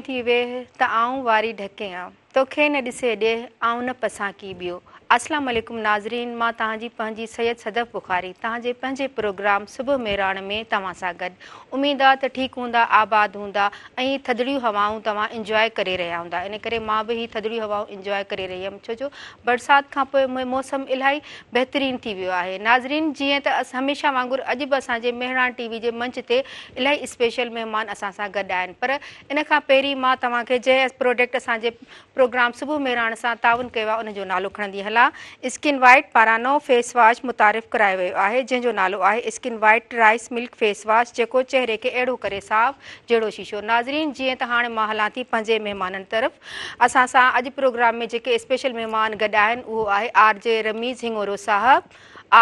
ٿي ويهه ته آئون واري ڍڪيان، توکي نه ڏسي ڏيهه، آئون نه پسان ڪي ٻيو. اسلام عليڪم ناظرين مان توهان جي پنهنجي سيد صدف بخاري توهان جي پنهنجي پروگرام صبح مهراڻ ۾ توهان سان گڏ. اميد آ ته ٺيڪ هوندا آباد هوندا ۽ ٿڌڙيون هوائون توهان انجواء ڪري رهيا هوندا ان ڪري مان به هي ٿڌڙيون هوائون انجواء ڪري رهي هيم ڇو جو برسات کان پوء موسم الاهي بهترين ٿي ويو آهي ناظرين جيئن ته هميشه وانگر اڄ به اسان جي مهراڻ ٽي وي جي منچ تي الاهي اسپيشل مهمان اسان سان گڏ آهن پر ان کان پهرين مان توهان کي جنهن پروڊڪٽ اسان جي پروگرام صبح مهراڻ سان تعاون ڪيو آهي ان جو نالو کڻندي هلان. اسڪن وائيٽ پاران نئون فيس واش متعارف ڪرايو ويو آهي جنهن جو نالو آهي skin white rice milk face wash جيڪو چهري کي اهڙو ڪري صاف جهڙو شيشو. ناظرين جيئن ته هاڻي مان هلان ٿي پنهنجي مهمانن طرف اسان سان اڄ پروگرام ۾ جيڪي اسپيشل مهمان گڏ آهن اهو آهي آر جي رميز هڱورو صاحب،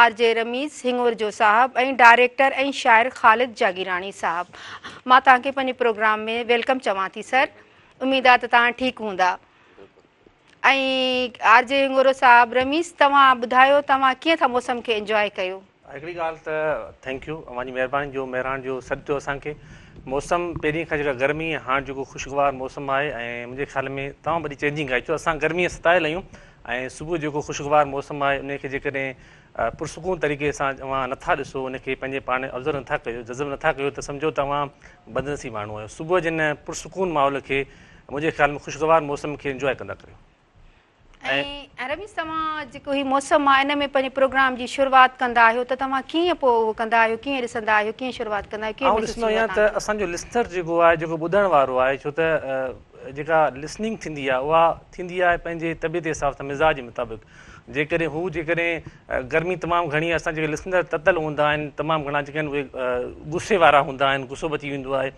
آر جي رميز هڱورجو صاحب ۽ ڊائريڪٽر ۽ شاعر خالد جاگيراڻي صاحب. مان توهان کي پنهنجي پروگرام ۾ welcome چوان ٿي سر. اميد آ ته توهان ٺيڪ هوندا. ۽ آر جي هنگورو صاحب رميز توهان ٻڌايو توهان ڪيئن ٿا موسم کي انجواء ڪيو. هڪڙي ڳالهه ته thank you اوهان جي مهرباني جو مهراڻ جو سڏ ٿيو اسان کي موسم پهرين کان جيڪا گرمي هاڻ جيڪو خوشگوار موسم آهي ۽ منهنجي خيال ۾ تمام وڏي چينجنگ آئي ڇو اسان گرمي ستايل آهيون ۽ صبح جيڪو خوشگوار موسم آهي ان کي جيڪڏهن پرسڪون طريقي سان اوهان نٿا ڏسو ان کي پنهنجي پاڻ ابزرو نٿا ڪيو جذب نٿا ڪيو ته سمجهو ته اوهان بدنصيب ماڻهو آهيو صبح جي ان پرسڪون ماحول کي منهنجي خيال ۾ خوشگوار موسم کي انجواء ڪندا ڪريو. ۽ رميز توهان جيڪو هي موسم آهي ان ۾ پنهنجي پروگرام جي شروعات ڪندا آهيو ته توهان ڪيئن پوء اهو ڪندا آهيو ڪيئن ڏسندا آهيو ڪيئن شروعات ڪندا آهيو ڪيئن آئون محسوس ڏسندو ٿيندو آهي آهيان توهان ته کي؟ اسان جو لسنر جيڪو آهي جيڪو ٻڌڻ وارو آهي ڇو ته جيڪا لسننگ ٿيندي آهي اها ٿيندي آهي پنهنجي طبيعت جي حساب سان مزاج جي مطابق جيڪڏهن هو جيڪڏهن گرمي تمام گهڻي آهي اسان جيڪي لسنر تتل هوندا آهن تمام گهڻا جيڪي آهن اهي غصي وارا هوندا آهن غصو به اچي ويندو آهي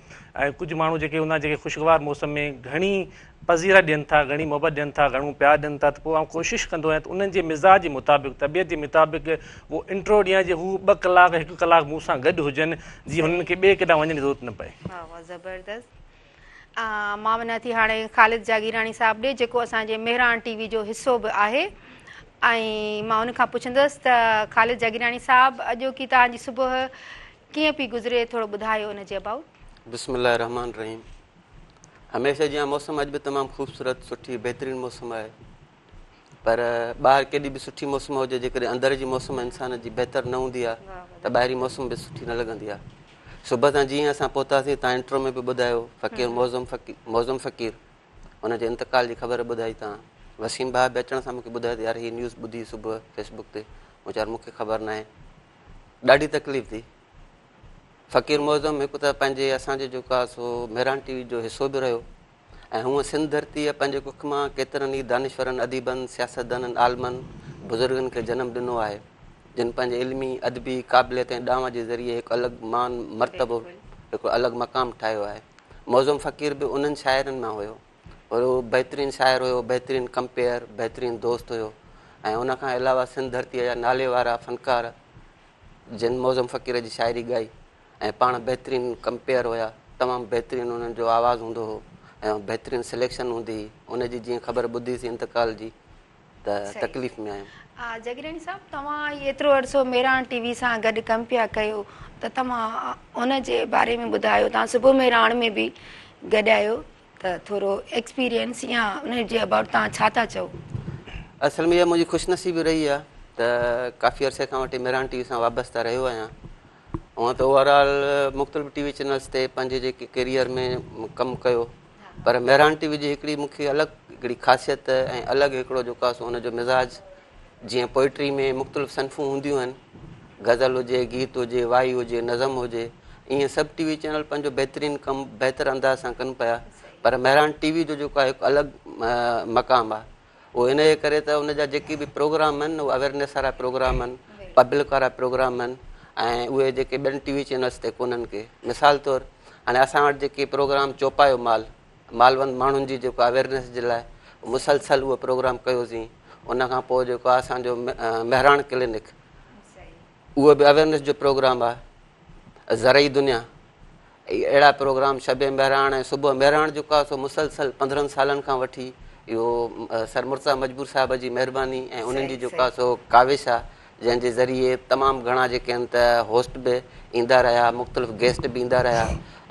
۽ ڪجهه ماڻهو جيڪي هوندا آهن جيڪي خوشگوار موسم ۾ گهڻي پذيرا ڏين ٿا گهڻي محبت ڏين ٿا گهڻو پيار ڏين ٿا ته پوء آئون ڪوشش ڪندو آهيان ته انهن جي مزاج جي مطابق طبيعت جي مطابق اهو انٽرو ڏيان جي هو ٻه ڪلاڪ هڪ ڪلاڪ مون سان گڏ هجن جي هنن کي ٻئي ڪيڏانهن وڃڻ جي ضرورت نه پئي. واهه واهه زبردست. مان وڃان ٿي هاڻي خالد جاگيراڻي صاحب ڏي جيڪو اسان جي مهراڻ ٽي وي جو حصو به آهي ۽ مان ان کان پڇندس ته خالد جاگيراڻي صاحب اڄوڪي توهان جي صبح ڪيئن پئي گذري ٿورو ٻڌايو ان جي ابائوٽ. بسم الله الرحمٰن الرحيم هميشه جيان موسم اڄ به تمام خوبصورت سٺي بهترين موسم آهي پر ٻاهر ڪيڏي به سٺي موسم هجي جيڪڏهن اندر جي موسم انسان جي بهتر نه هوندي آهي ته ٻاهرين موسم به سٺي نه لڳندي آهي صبح سان جيئن اسان پهتاسين تان انٽرو ۾ به ٻڌايو فقير معظم فقير معظم فقير ان جي انتقال جي خبر ٻڌائي تان وسيم ڀاء به اچڻ سان مونکي ٻڌايو ته يار هي نيوز ٻڌي صبح فيسبوڪ تي مون چيو يار مونکي خبر ناهي ڏاڍي تڪليف ٿي فقير معظم هڪ ته پنهنجي اسان جو جيڪو آهي سو مهراڻ ٽي وي جو حصو به رهيو ۽ هونء سنڌ ڌرتيء پنهنجي ڪک مان ڪيترن ئي دانشورن، اديبن، سياستدانن، عالمن، بزرگن کي جنم ڏنو آهي، جن پنهنجي علمي، ادبي قابليت ۽ ڏانء جي ذريعي هڪ الڳ مان، مرتبو، هڪ الڳ مقام ٺاهيو آهي. معظم فقير به انهن شاعرن مان هيو. هو بهترين شاعر هيو، بهترين ڪمپيئر، بهترين دوست هيو ۽ ان کان علاوه سنڌ ڌرتيء جا نالي وارا فنڪار جن معظم فقير جي شاعري ڳائي، ۽ پاڻ بهترين ڪمپيئر هيا تمام بهترين انهن جو آواز هوندو هو ۽ بهترين سليڪشن هوندي هئي ان جي جيئن خبر ٻڌي سين انتقال جي ته تڪليف ۾ آيم. جاگيراڻي صاحب توهان هي ايترو عرصو مهراڻ ٽي وي سان گڏ ڪم پيا ڪيو ته توهان ان جي باري ۾ ٻڌايو توهان صبح مهراڻ ۾ به گڏ آهيو ته ٿورو ايڪسپيرينس يا ان جي ابائوٽ توهان ڇا ٿا چئو؟ اصل ۾ اها منهنجي خوش نصيبي رهي آهي ته ڪافي عرصي کان وٺي مهراڻ ٽي وي سان وابسته رهيو آهيان هونئن ته اوور آل مختلف ٽي وي چينلز تي پنهنجي جيڪي ڪيريئر ۾ ڪم ڪيو پر مهراڻ ٽي وي جي هڪڙي مون کي الڳ هڪڙي خاصيت ۽ الڳ هڪڙو جيڪو آهي سو ان جو مزاج جيئن پوئٽري ۾ مختلف صنفون هونديون آهن غزل هجي گيت هجي وائي هجي نظم هجي ائين سڀ ٽي وي چينل پنهنجو بهترين ڪم بهتر انداز سان ڪن پيا پر مهراڻ ٽي وي جو جيڪو آهي هڪ الڳ مقام آهي اهو انهيء ڪري ته ان جا جيڪي به پروگرام آهن اهي اويرنيس وارا پروگرام آهن، پبلڪ وارا پروگرام آهن ۽ اهي جيڪي ٻين ٽي وي چينلز تي ڪونهن ڪي. مثال طور هاڻي اسان وٽ جيڪي پروگرام چوپايو مال، مالوند ماڻهن جي جيڪو اويرنيس جي لاء مسلسل اهو پروگرام ڪيوسين، ان کان پوء جيڪو آهي اسان جو مهراڻ ڪلينڪ اهو به اويرنيس جو پروگرام آهي، زرعي دنيا اهڙا پروگرام شب مهراڻ ۽ صبح مهراڻ جيڪو آهي سو مسلسل 15 سالن کان وٺي اهو سر مرتضيٰ مجبور صاحب جي مهرباني ۽ انهن جي جيڪو آهي سو ڪاوش آهي جنهن جي ذريعي تمام گهڻا جيڪي آهن ته هوسٽ به ايندا رهيا مختلف گيسٽ به ايندا رهيا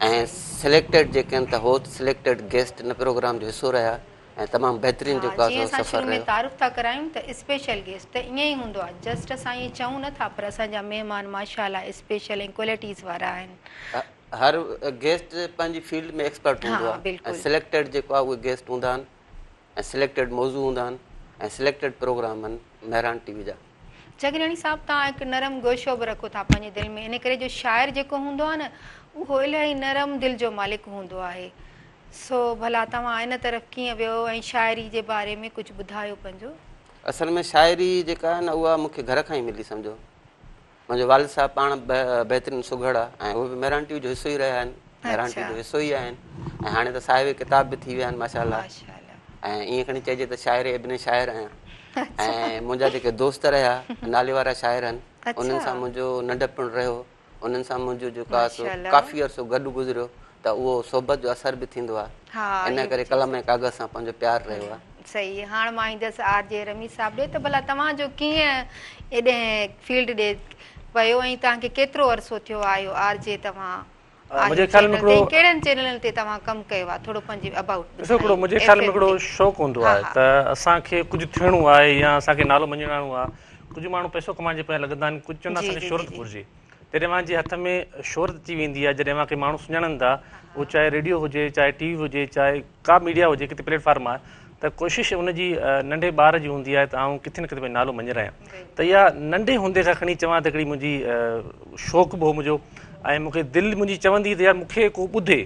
۽ سليڪٽيڊ جيڪي آهن ته هوسٽ سليڪٽيڊ گيسٽ ان پروگرام جو حصو رهيا ۽ تمام بهترين ها جيڪو آهي جيئن سو اسان سفر شروع ۾ رهيو. تعارف ٿا ڪرايون ته اسپيشل گيسٽ ته ائين ئي هوندو آهي جسٽ اسان ائين چئون نه ٿا پر اسان جا مهمان ماشاء الله اسپيشل ۽ ڪوالٽيز وارا آهن. هر گيسٽ پنهنجي فيلڊ ۾ ايڪسپرٽ هوندو ها آهي ۽ بلڪل. سليڪٽيڊ جيڪو آهي اهي گيسٽ هوندا آهن ۽ سليڪٽيڊ موضوع هوندا آهن ۽ سليڪٽيڊ پروگرام آهن مهراڻ ٽي وي جا. جاگيراڻي صاحب توهان هڪ نرم گوشو به رکو ٿا پنهنجي دل ۾ ان ڪري جو شاعر جيڪو هوندو آهي نه اهو الاهي نرم دل جو مالڪ هوندو آهي سو ڀلا توهان ان طرف ڪيئن ويو ۽ شاعري جي باري ۾ ڪجهه ٻڌايو پنهنجو. اصل ۾ شاعري جيڪا آهي نه اها مون کي گهر کان ئي ملي سمجهو منهنجو والد صاحب پاڻ بهترين سگهڙ آ ۽ اهي به مهراڻ ٽي وي جو حصو ئي رهيا آهن مهراڻ ٽي وي جو حصو ئي آهن ۽ هاڻي ته صاحب ڪتاب به ٿي ويا آهن ماشاء الله ۽ ائين کڻي چئجي ته شاعر ابن شاعر آهيان ۽ منهنجا جيڪي دوست رهيا نالي وارا شاعر آهن انهن سان منهنجو ننڍپڻ رهيو انهن سان منهنجو جيڪو آهي سو ڪافي عرصو گڏ گذريو ته اهو صحبت جو اثر به ٿيندو آهي ان ڪري قلم ۽ ڪاغذ سان پنهنجو پيار رهيو آهي. صحيح هاڻ مان ايندس آر جي رميز صاحب ڏي ته ڀلا توهان جو ڪيئن ايڏهن فيلڊ ڏي پيو ۽ توهان کي ڪيترو عرصو ٿيو آهي آر جي توهان آهيو منهنجي خيال ۾ چينل تي هڪڙو ۽ ڪهڙن چينلن تي توهان ڪم ڪيو آهي ٿورو پنهنجي ابائوٽ ڏسو هڪڙو ٻڌايو منهنجي ايف خيال ۾ ايم هڪڙو تي شوق هوندو ها آهي ها ته اسان کي ڪجهه ٿيڻو آهي يا اسان کي نالو مڃرائڻو آهي ڪجهه ماڻهو پئسو ڪمائڻ جي پويان لڳندا آهن ڪجهه چوندا جي اسان کي جي جي شهرت جي گهرجي جڏهن اوهان جي هٿ ۾ شهرت اچي ويندي آهي، جڏهن اوهان کي ماڻهو سڃاڻن ٿا، اهو چاهي ريڊيو هجي، چاهي ٽي وي هجي، چاهي ڪا ميڊيا هجي، ڪٿي پليٽ فارم آهي ته ڪوشش ان جي ننڍي ٻار جي هوندي آهي ته آئون ڪٿي نه ڪٿي پنهنجو نالو مڃرايان ته اها ننڍي هوندي کان کڻي چوان ته هڪڙي منهنجي شوق به هو منهنجو ۽ مون کي دل منهنجي چوندي ته يار مون کي ڪو ٻڌي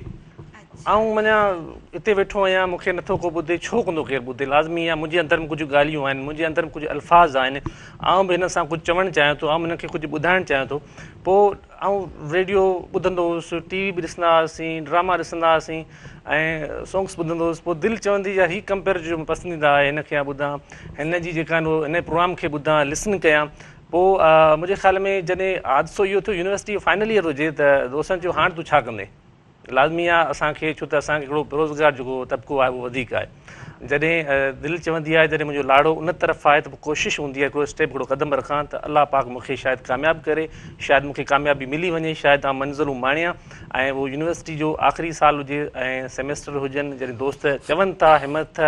آئون معنيٰ اتي ويٺو آهيان مون کي نٿو ڪو ٻڌي ڇو ڪندو ڪير ٻڌي لازمي آهي منهنجي اندر ۾ ڪجهه ڳالهيون آهن منهنجي اندر ۾ ڪجهه الفاظ آهن آئون به هنن سان ڪجهه چوڻ چاهيان ٿو آئون به هنن کي ڪجهه ٻڌائڻ چاهيان ٿو پوء آئون ريڊيو ٻڌندو هوس ٽي وي به ڏسندا هئاسين ڊراما ڏسندا هئاسين ۽ سونگس ٻڌندو هوس پوء دل چوندي يار هي ڪمپيئر جو پسنديده آهي هن کي آئون ٻڌان هن جي جيڪا آهن هن پروگرام کي ٻڌان لسن ڪيان پوء منهنجي خيال ۾ جڏهن حادثو اهو ٿيو يونيورسٽي جو فائنل ايئر هجي ته دوستن چيو هاڻ تون ڇا ڪندين لازمي آ اسان کي ڇو ته اسان کي هڪڙو بيروزگار جيڪو طبقو آهي اهو وڌيڪ آهي جڏهن دل چوندي آهي جڏهن منهنجو لاڙو ان طرف آهي ته پوء ڪوشش هوندي آهي هڪڙو اسٽيپ هڪڙو قدم رکان ته الله پاڪ مون کي شايد ڪامياب ڪري شايد مون کي ڪاميابي ملي وڃي شايد آئون منزلون ماڻيان ۽ اهو يونيورسٽي جو آخري سال هجي ۽ سيمسٽر هجن جڏهن دوست چون ٿا همٿ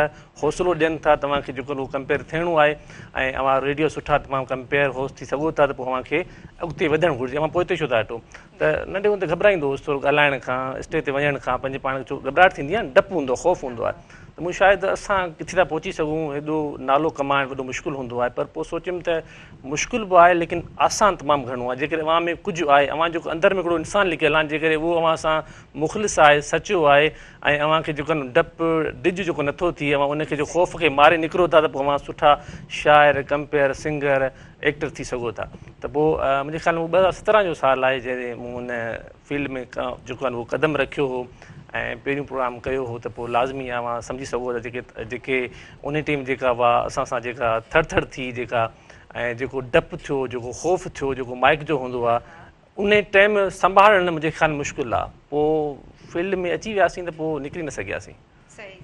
حوصلو ڏين ٿا توهان کي جيڪو ڪمپيئر ٿيڻو آهي ۽ اوهان ريڊيو سٺا تمام ڪمپيئر هوسٽ ٿي سگهو ٿا ته پوء اوهان کي اڳتي وڌڻ گهرجي اوهان پوئتي ڇو ٿا هٽو ته ننڍي هوندي گهٻرائيندو هوس ٿورو ڳالهائڻ کان، اسٽيج تي وڃڻ کان پنهنجي پاڻ کي ڇو گهٻراهٽ ٿيندي آهي نه، ڊپ هوندو آهي، خوف هوندو آهي ته مون شايد اسان ڪٿي ٿا پهچي سگهون، هيڏو نالو ڪمائڻ وڏو مشڪل هوندو آهي پر پوء سوچيم ته مشڪل به آهي ليڪن آسان تمام گهڻو آهي، جيڪڏهن اوهان ۾ ڪجهه آهي، اوهان جو اندر ۾ هڪڙو انسان لڪيل آهي، جيڪڏهن اهو اوهان سان مخلص آهي، سچو آهي ۽ اوهان کي جيڪو ڊپ ڊڄ جيڪو نٿو ٿئي، اوهان ان کي جو خوف کي ماري نڪرو ٿا ته پوء اوهان سٺا شاعر، ڪمپيئر، سنگر، ايڪٽر ٿي سگهو ٿا ته پوء منهنجي خيال ۾ 2017 جو سال آهي جڏهن مون ان فيلڊ ۾ جيڪو آهي اهو قدم رکيو هو ۽ پهريون پروگرام ڪيو هو ته پوء لازمي آهي اوهان سمجهي سگهو ٿا جيڪي جيڪي ان ٽيم جيڪا هئا اسان سان جيڪا ٿڙ ٿڙ ٿي جيڪا ۽ جيڪو ڊپ ٿيو جيڪو خوف ٿيو جيڪو مائڪ جو هوندو آهي ان ٽيم سنڀالڻ منهنجي خيال ۾ مشڪل آهي پوء فيلڊ ۾ اچي وياسين ته پوء نڪري نه سگهياسين صحيح صحيح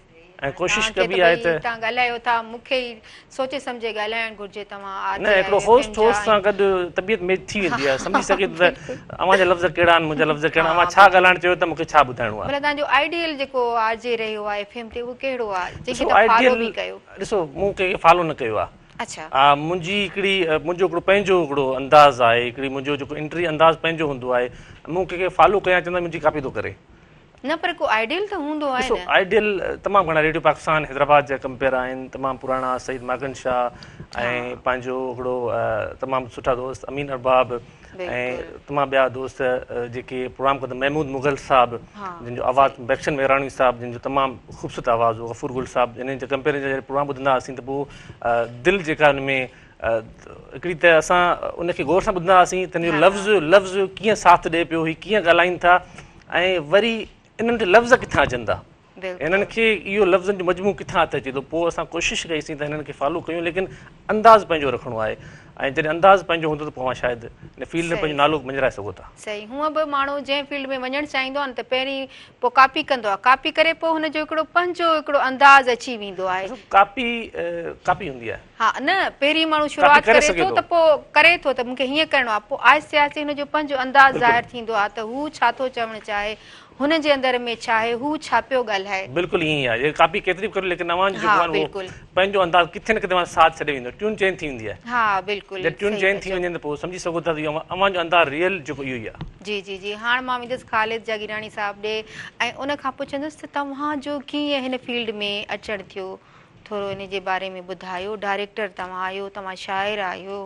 ۽ ڪوشش توهان کي ڪبي ته آهي ڀئي ته توهان ڳالهايو ٿا مون کي ئي سوچي سمجهي ڳالهائڻ گهرجي توهان آر نه جي هڪڙو آهيو ايف هوسٽ ايم جا هوسٽ سان ۽ گڏ طبيعت ميچ ٿي ويندي آهي سمجهي سگهي ٿو ته بلڪل اوهان جا لفظ ڪهڙا آهن منهنجا لفظ ڪهڙا ها اوهان ڇا بلڪل ڳالهائڻ چاهيو ٿا مون کي ڇا ٻڌائڻو آهي. ڀلا توهان جو آئيڊيل جيڪو آر جي رهيو آهي ايف ايم تي اهو ڪهڙو آهي جنهن کي ڏسو توهان فالو آئيڊيل به ڪيو. ڏسو مون ڪنهن کي فالو نه ڪيو آهي اڇا. ها منهنجي هڪڙي منهنجو هڪڙو پنهنجو هڪڙو انداز آهي هڪڙي منهنجو جيڪو انٽري انداز پنهنجو هوندو آهي مون ڪنهن کي فالو ڪيان چوندا منهنجي ڪاپي ٿو ڪري. نه پر ڪو آئيڊيل ته هوندو آهي ڏسو نه. آئيڊيل تمام گهڻا ريڊيو پاڪستان حيدرآباد جا ڪمپيئر آهن تمام پراڻا سعيد ماڪن شاهه ۽ پنهنجو هڪڙو تمام سٺا دوست امين ارباب ۽ تمام ٻيا دوست جيڪي پروگرام ڪندا محمود مغل صاحب جن جو آواز بخشن ميراڻي صاحب جن جو تمام خوبصورت آواز هو غفور گل صاحب انهن جا ڪمپيئرن جا جڏهن پروگرام ٻڌندا هئاسين ته پوء دل جيڪا ان ۾ هڪڙي ته اسان ان کي غور سان ٻڌندا هئاسين ته ان جو لفظ لفظ ڪيئن ساٿ ڏئي پيو هي ڪيئن ڳالهائين ٿا ۽ وري انهن کي لفظ ڪٿان اچن ٿا انهن کي اهو لفظن جو مجموعو ڪٿان هٿ اچي ٿو پوء اسان ڪوشش ڪئي سين ته هنن کي فالو ڪيون ليڪن انداز پنهنجو رکڻو آهي. ۽ جڏهن انداز پنهنجو هوندو ته پوء اوهان شايد ان فيلڊ ۾ پنهنجو نالو مڃرائي سگهو ٿا. صحيح هونء به ماڻهو جنهن فيلڊ ۾ وڃڻ چاهيندو آهي نه ته پهرين پوء ڪاپي ڪندو آهي ڪاپي ڪري پوء هن جو هڪڙو پنهنجو هڪڙو انداز اچي ويندو آهي. ڏسو ڪاپي ڪاپي هوندي آهي. ها نه پهرين ماڻهو شروعات ڪري ٿو ته پوء ڪري ٿو ته مون کي هيئن ڪرڻو آهي پوء آهستي آهستي هن جو پنهنجو انداز ظاهر ٿيندو آهي ته هو ڇا ٿو چوڻ چاهي هن جي اندر ۾ ڇا آهي، هو ڇا پيو ڳالهائي. بلڪل ائين ئي آهي، جيڪي ڪاپي ڪيتري به ڪريو ليڪن اوهان جو جيڪو آهي اهو پنهنجو انداز ڪٿي نه ڪٿي اوهان جو ساٿ ڇڏي ويندو، ٽيون چينج ٿي ويندي آهي. ها بلڪل جڏهن ٽيون چينج ٿي وڃي ته پوء سمجهي سگهو ٿا ته اهو اوهان جو انداز ريئل جيڪو اهو ئي آهي. جي جي جي هاڻ مان ويندس خالد جاگيراڻي صاحب ڏي ۽ ان کان پڇندس ته توهان جو ڪيئن هن فيلڊ ۾ اچڻ ٿيو ٿورو ان جي باري ۾ ٻڌايو ڊائريڪٽر توهان آهيو توهان شاعر آهيو.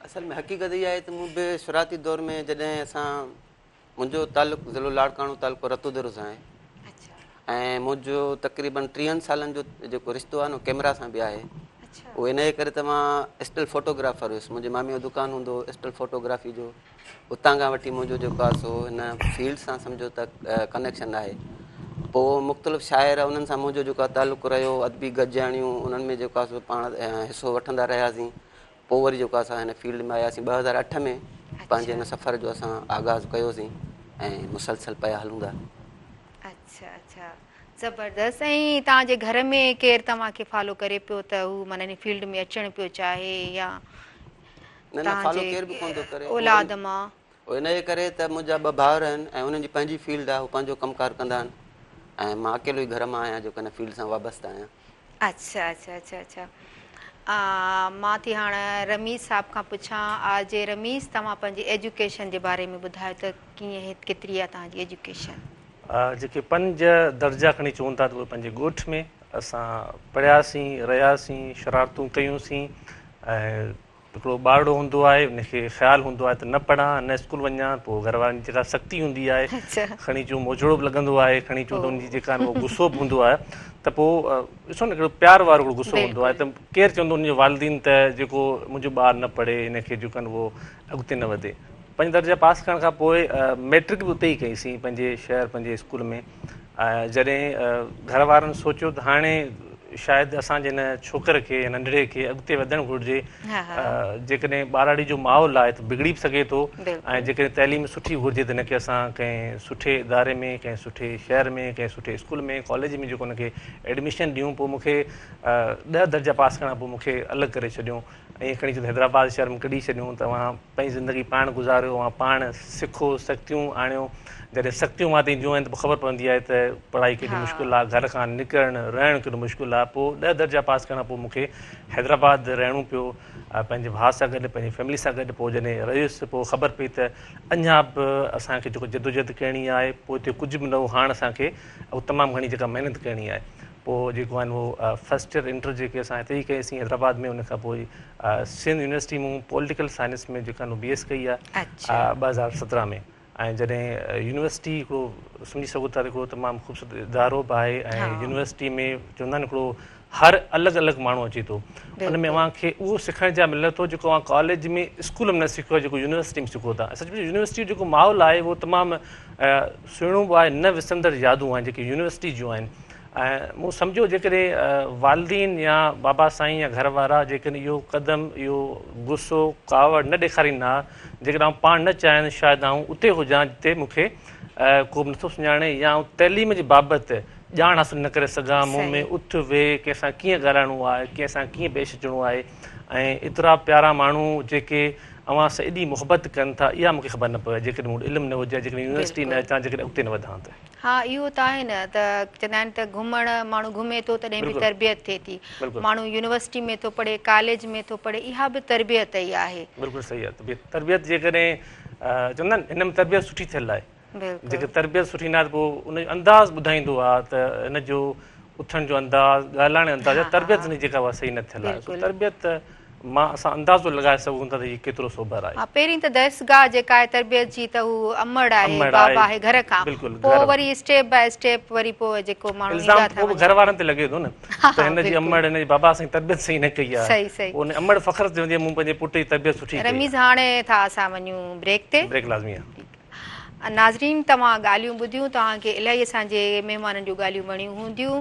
اصل ۾ حقيقت اها آهي ته مون به شروعاتي دور ۾ جڏهن اسان منهنجو تعلق ضلعو لاڙڪاڻو تعلقو رتوديرو سان آهي ۽ منهنجو تقريبن ٽيهن سالن جو جيڪو رشتو آهي نه ڪيمرا سان به آهي اهو ان جي ڪري ته مان اسٽل فوٽوگرافر هيس منهنجي مامي جو دڪان هوندو هو اسٽل فوٽوگرافي جو اتان کان وٺي منهنجو جيڪو آهي سو هن فيلڊ سان سمجهو ته ڪنيڪشن آهي پوء مختلف شاعر انهن سان منهنجو جيڪو آهي تعلق رهيو ادبي گڏجاڻيون انهن ۾ جيڪو آهي سو پاڻ حصو وٺندا رهياسين پوء وري جيڪو اسان هن فيلڊ ۾ آياسين 2008 ۾ پنهنجي هن سفر جو اسان آغاز ڪيوسين ۽ مسلسل پيا هلون ٿا. اڇا اڇا زبردست ۽ توهان جي گهر ۾ ڪير توهان کي فالو ڪري پيو ته هو معنيٰ هن فيلڊ ۾ اچڻ پيو چاهي يا نه نه فالو ڪير به ڪونه ٿو ڪري اولاد مان؟ اهو انهيء ڪري ته منهنجا ٻه ڀائر آهن ۽ انهن جي پنهنجي فيلڊ آهي، هو پنهنجو ڪم ڪار ڪندا آهن ۽ مان اڪيلو ئي گهر مان آهيان جيڪو هن فيلڊ سان وابسته آهيان. اڇا اڇا اڇا اڇا مان ٿي هاڻ رميز صاحب کان پڇان آر جي رميز توهان پنهنجي ايجوڪيشن جي باري ۾ ٻڌايو ته ڪيئن ڪيتري آهي توهان جي ايجوڪيشن. جيڪي پنج درجا کڻي چون ٿا ته اهي پنهنجي ڳوٺ ۾ اسان پڙهياسين رهياسين شرارتون ڪيونسين ۽ هڪڙو ٻارڙو هوندو آهي ان کي خيال هوندو آهي ته نه پڙهان نه اسڪول وڃان پوء گهر وارن جي جيڪا سختي هوندي آهي کڻي چون موچڙو به لڳندو آهي کڻي چون ته ان جي جيڪا اهو غصو به هوندو آهي ته پوء ڏسو نه هڪڙو پيار وارو هڪڙو غصو هوندو آهي ته ڪير چوندو ان جو والدين ته جيڪو منهنجو ٻار نه پڙهي هن کي جيڪو آهي اهو اڳتي نه وڌي پنج درجا پاس ڪرڻ کان پوء ميٽرڪ به اتي ئي ڪئي سين پنهنجي شهر پنهنجي اسڪول ۾ جڏهن گهر وارن سوچيو ته هاڻي شايد اسان جي هن ڇوڪر کي يا ننڍڙي کي اڳتي وڌڻ گهرجي جيڪڏهن ٻهراڙي جو ماحول آهي ته بگڙي به سگهي ٿو ۽ جيڪڏهن تعليم سٺي گهرجي ته هن کي اسان ڪنهن سٺي اداري ۾ ڪنهن سٺي شهر ۾ ڪنهن سٺي اسڪول ۾ ڪاليج ۾ جيڪو هن کي ايڊميشن ڏيون پوء مون کي ڏهه درجا پاس ڪرڻ کان پوء مون کي الڳ ڪري ڇڏيو ائين کڻي چئو ته حيدرآباد شهر ۾ ڪڍي ڇڏيون ته اوهان پنهنجي زندگي پاڻ گذاريو، اوهان پاڻ سکو، سختيون آڻيو، جڏهن سختيون اوهان تي اينديون آهن ته پوء خبر پوندي آهي ته پڙهائي ڪيڏي مشڪل آهي، گهر کان نڪرڻ، رهڻ ڪيڏو مشڪل آهي، پوء ڏهه درجا پاس ڪرڻ کان پوء مون کي حيدرآباد رهڻو پيو پنهنجي ڀاء سان گڏ، پنهنجي فيملي سان گڏ، پوء جڏهن رهيس پوء خبر پئي ته اڃا به اسان کي جيڪو جدوجهد ڪرڻي آهي، پوء اتي ڪجهه به نه هو، هاڻ اسان کي تمام گهڻي جيڪا محنت ڪرڻي آهي. پوء جيڪو آهن اهو فرسٽ ايئر انٽر جيڪي اسان هتي ئي ڪئي سين حيدرآباد ۾ ان کان پوء سنڌ يونيورسٽي مون پوليٽيڪل سائنس ۾ جيڪو آهن بي ايس ڪئي آهي 2017 ۾ ۽ جڏهن يونيورسٽي هڪڙو سمجهي سگهو ٿا هڪڙو تمام خوبصورت ادارو به آهي ۽ يونيورسٽي ۾ چوندا آهن هڪڙو هر الڳ الڳ ماڻهو اچي ٿو ان ۾ اوهان کي اهو سکڻ جا ملي ٿو جيڪو اوهان ڪاليج ۾ اسڪول ۾ نه سکيو جيڪو يونيورسٽي ۾ سکو ٿا سچ پچ يونيورسٽي جو جيڪو ماحول آهي اهو تمام سهڻو به آهي نه وسرندڙ يادون آهن جيڪي يونيورسٽي جون آهن ۽ مون سمجهيو جيڪڏهن والدين يا بابا سائين يا گهر وارا جيڪڏهن اهو قدم اهو غصو ڪاوڙ نه ڏيکارين ها جيڪڏهن آئون پاڻ نه چاهيان شايد آئون اتي هجان جتي مون کي ڪو به نٿو سڃاڻي يا آئون تعليم جي بابت ڄاڻ حاصل نه ڪري سگهان مون ۾ اٿ ويهه ڪنهن سان ڪيئن ڳالهائڻو آهي ڪنهن سان ڪيئن پيش اچڻو آهي ۽ ايترا پيارا ماڻهو جيڪي اوهان سان ايڏي محبت ڪن ٿا اها مون کي خبر نه پوي جيڪڏهن مون وٽ علم نه هجي جيڪڏهن يونيورسٽي نه اچان جيڪڏهن اڳتي نه وڌان ته. ها اهو ته آهي نه ته چوندا آهن ته گهمڻ ماڻهو گهمي ٿو تڏهن به تربيت ٿئي ٿي ماڻهو يونيورسٽي ۾ ٿو پڙهي ڪاليج ۾ ٿو پڙهي اها به تربيت ئي آهي. بلڪل صحيح آهي تربيت جيڪڏهن چوندا آهن هن ۾ تربيت سٺي ٿيل آهي جيڪڏهن تربيت سٺي نه آهي ته پوء ان جو انداز ٻڌائيندو آهي ته هن جو اٿڻ جو انداز ڳالهائڻ جو انداز يا تربيت هن جي جيڪا اها صحيح نه ٿيل آهي سو تربيت مان اسان اندازو لڳائي سگهون ٿا ته هي ڪيترو سوبر آهي. ها پهرين ته درسگاهه جيڪا آهي تربيت جي ته هو امڙ آهي بابا آهي گهر کان پوء وري اسٽيپ باء اسٽيپ وري پوء جيڪو ماڻهو الزام ته پوء به گهر وارن تي لڳي ٿو نه ته هن جي امڙ هن جي بابا اسان جي تربيت صحيح نه ڪئي آهي پوء ان امڙ فخر سان چوندي آهي مون پنهنجي پٽ جي تربيت سٺي ڪئي آهي. رميز هاڻي ٿا اسان وڃون بريڪ تي. بريڪ لازمي آهي. ناظرين توهان ڳالهيون ٻڌيون توهان کي الاهي اسان جي مهمانن جون ڳالهيون وڻيون هونديون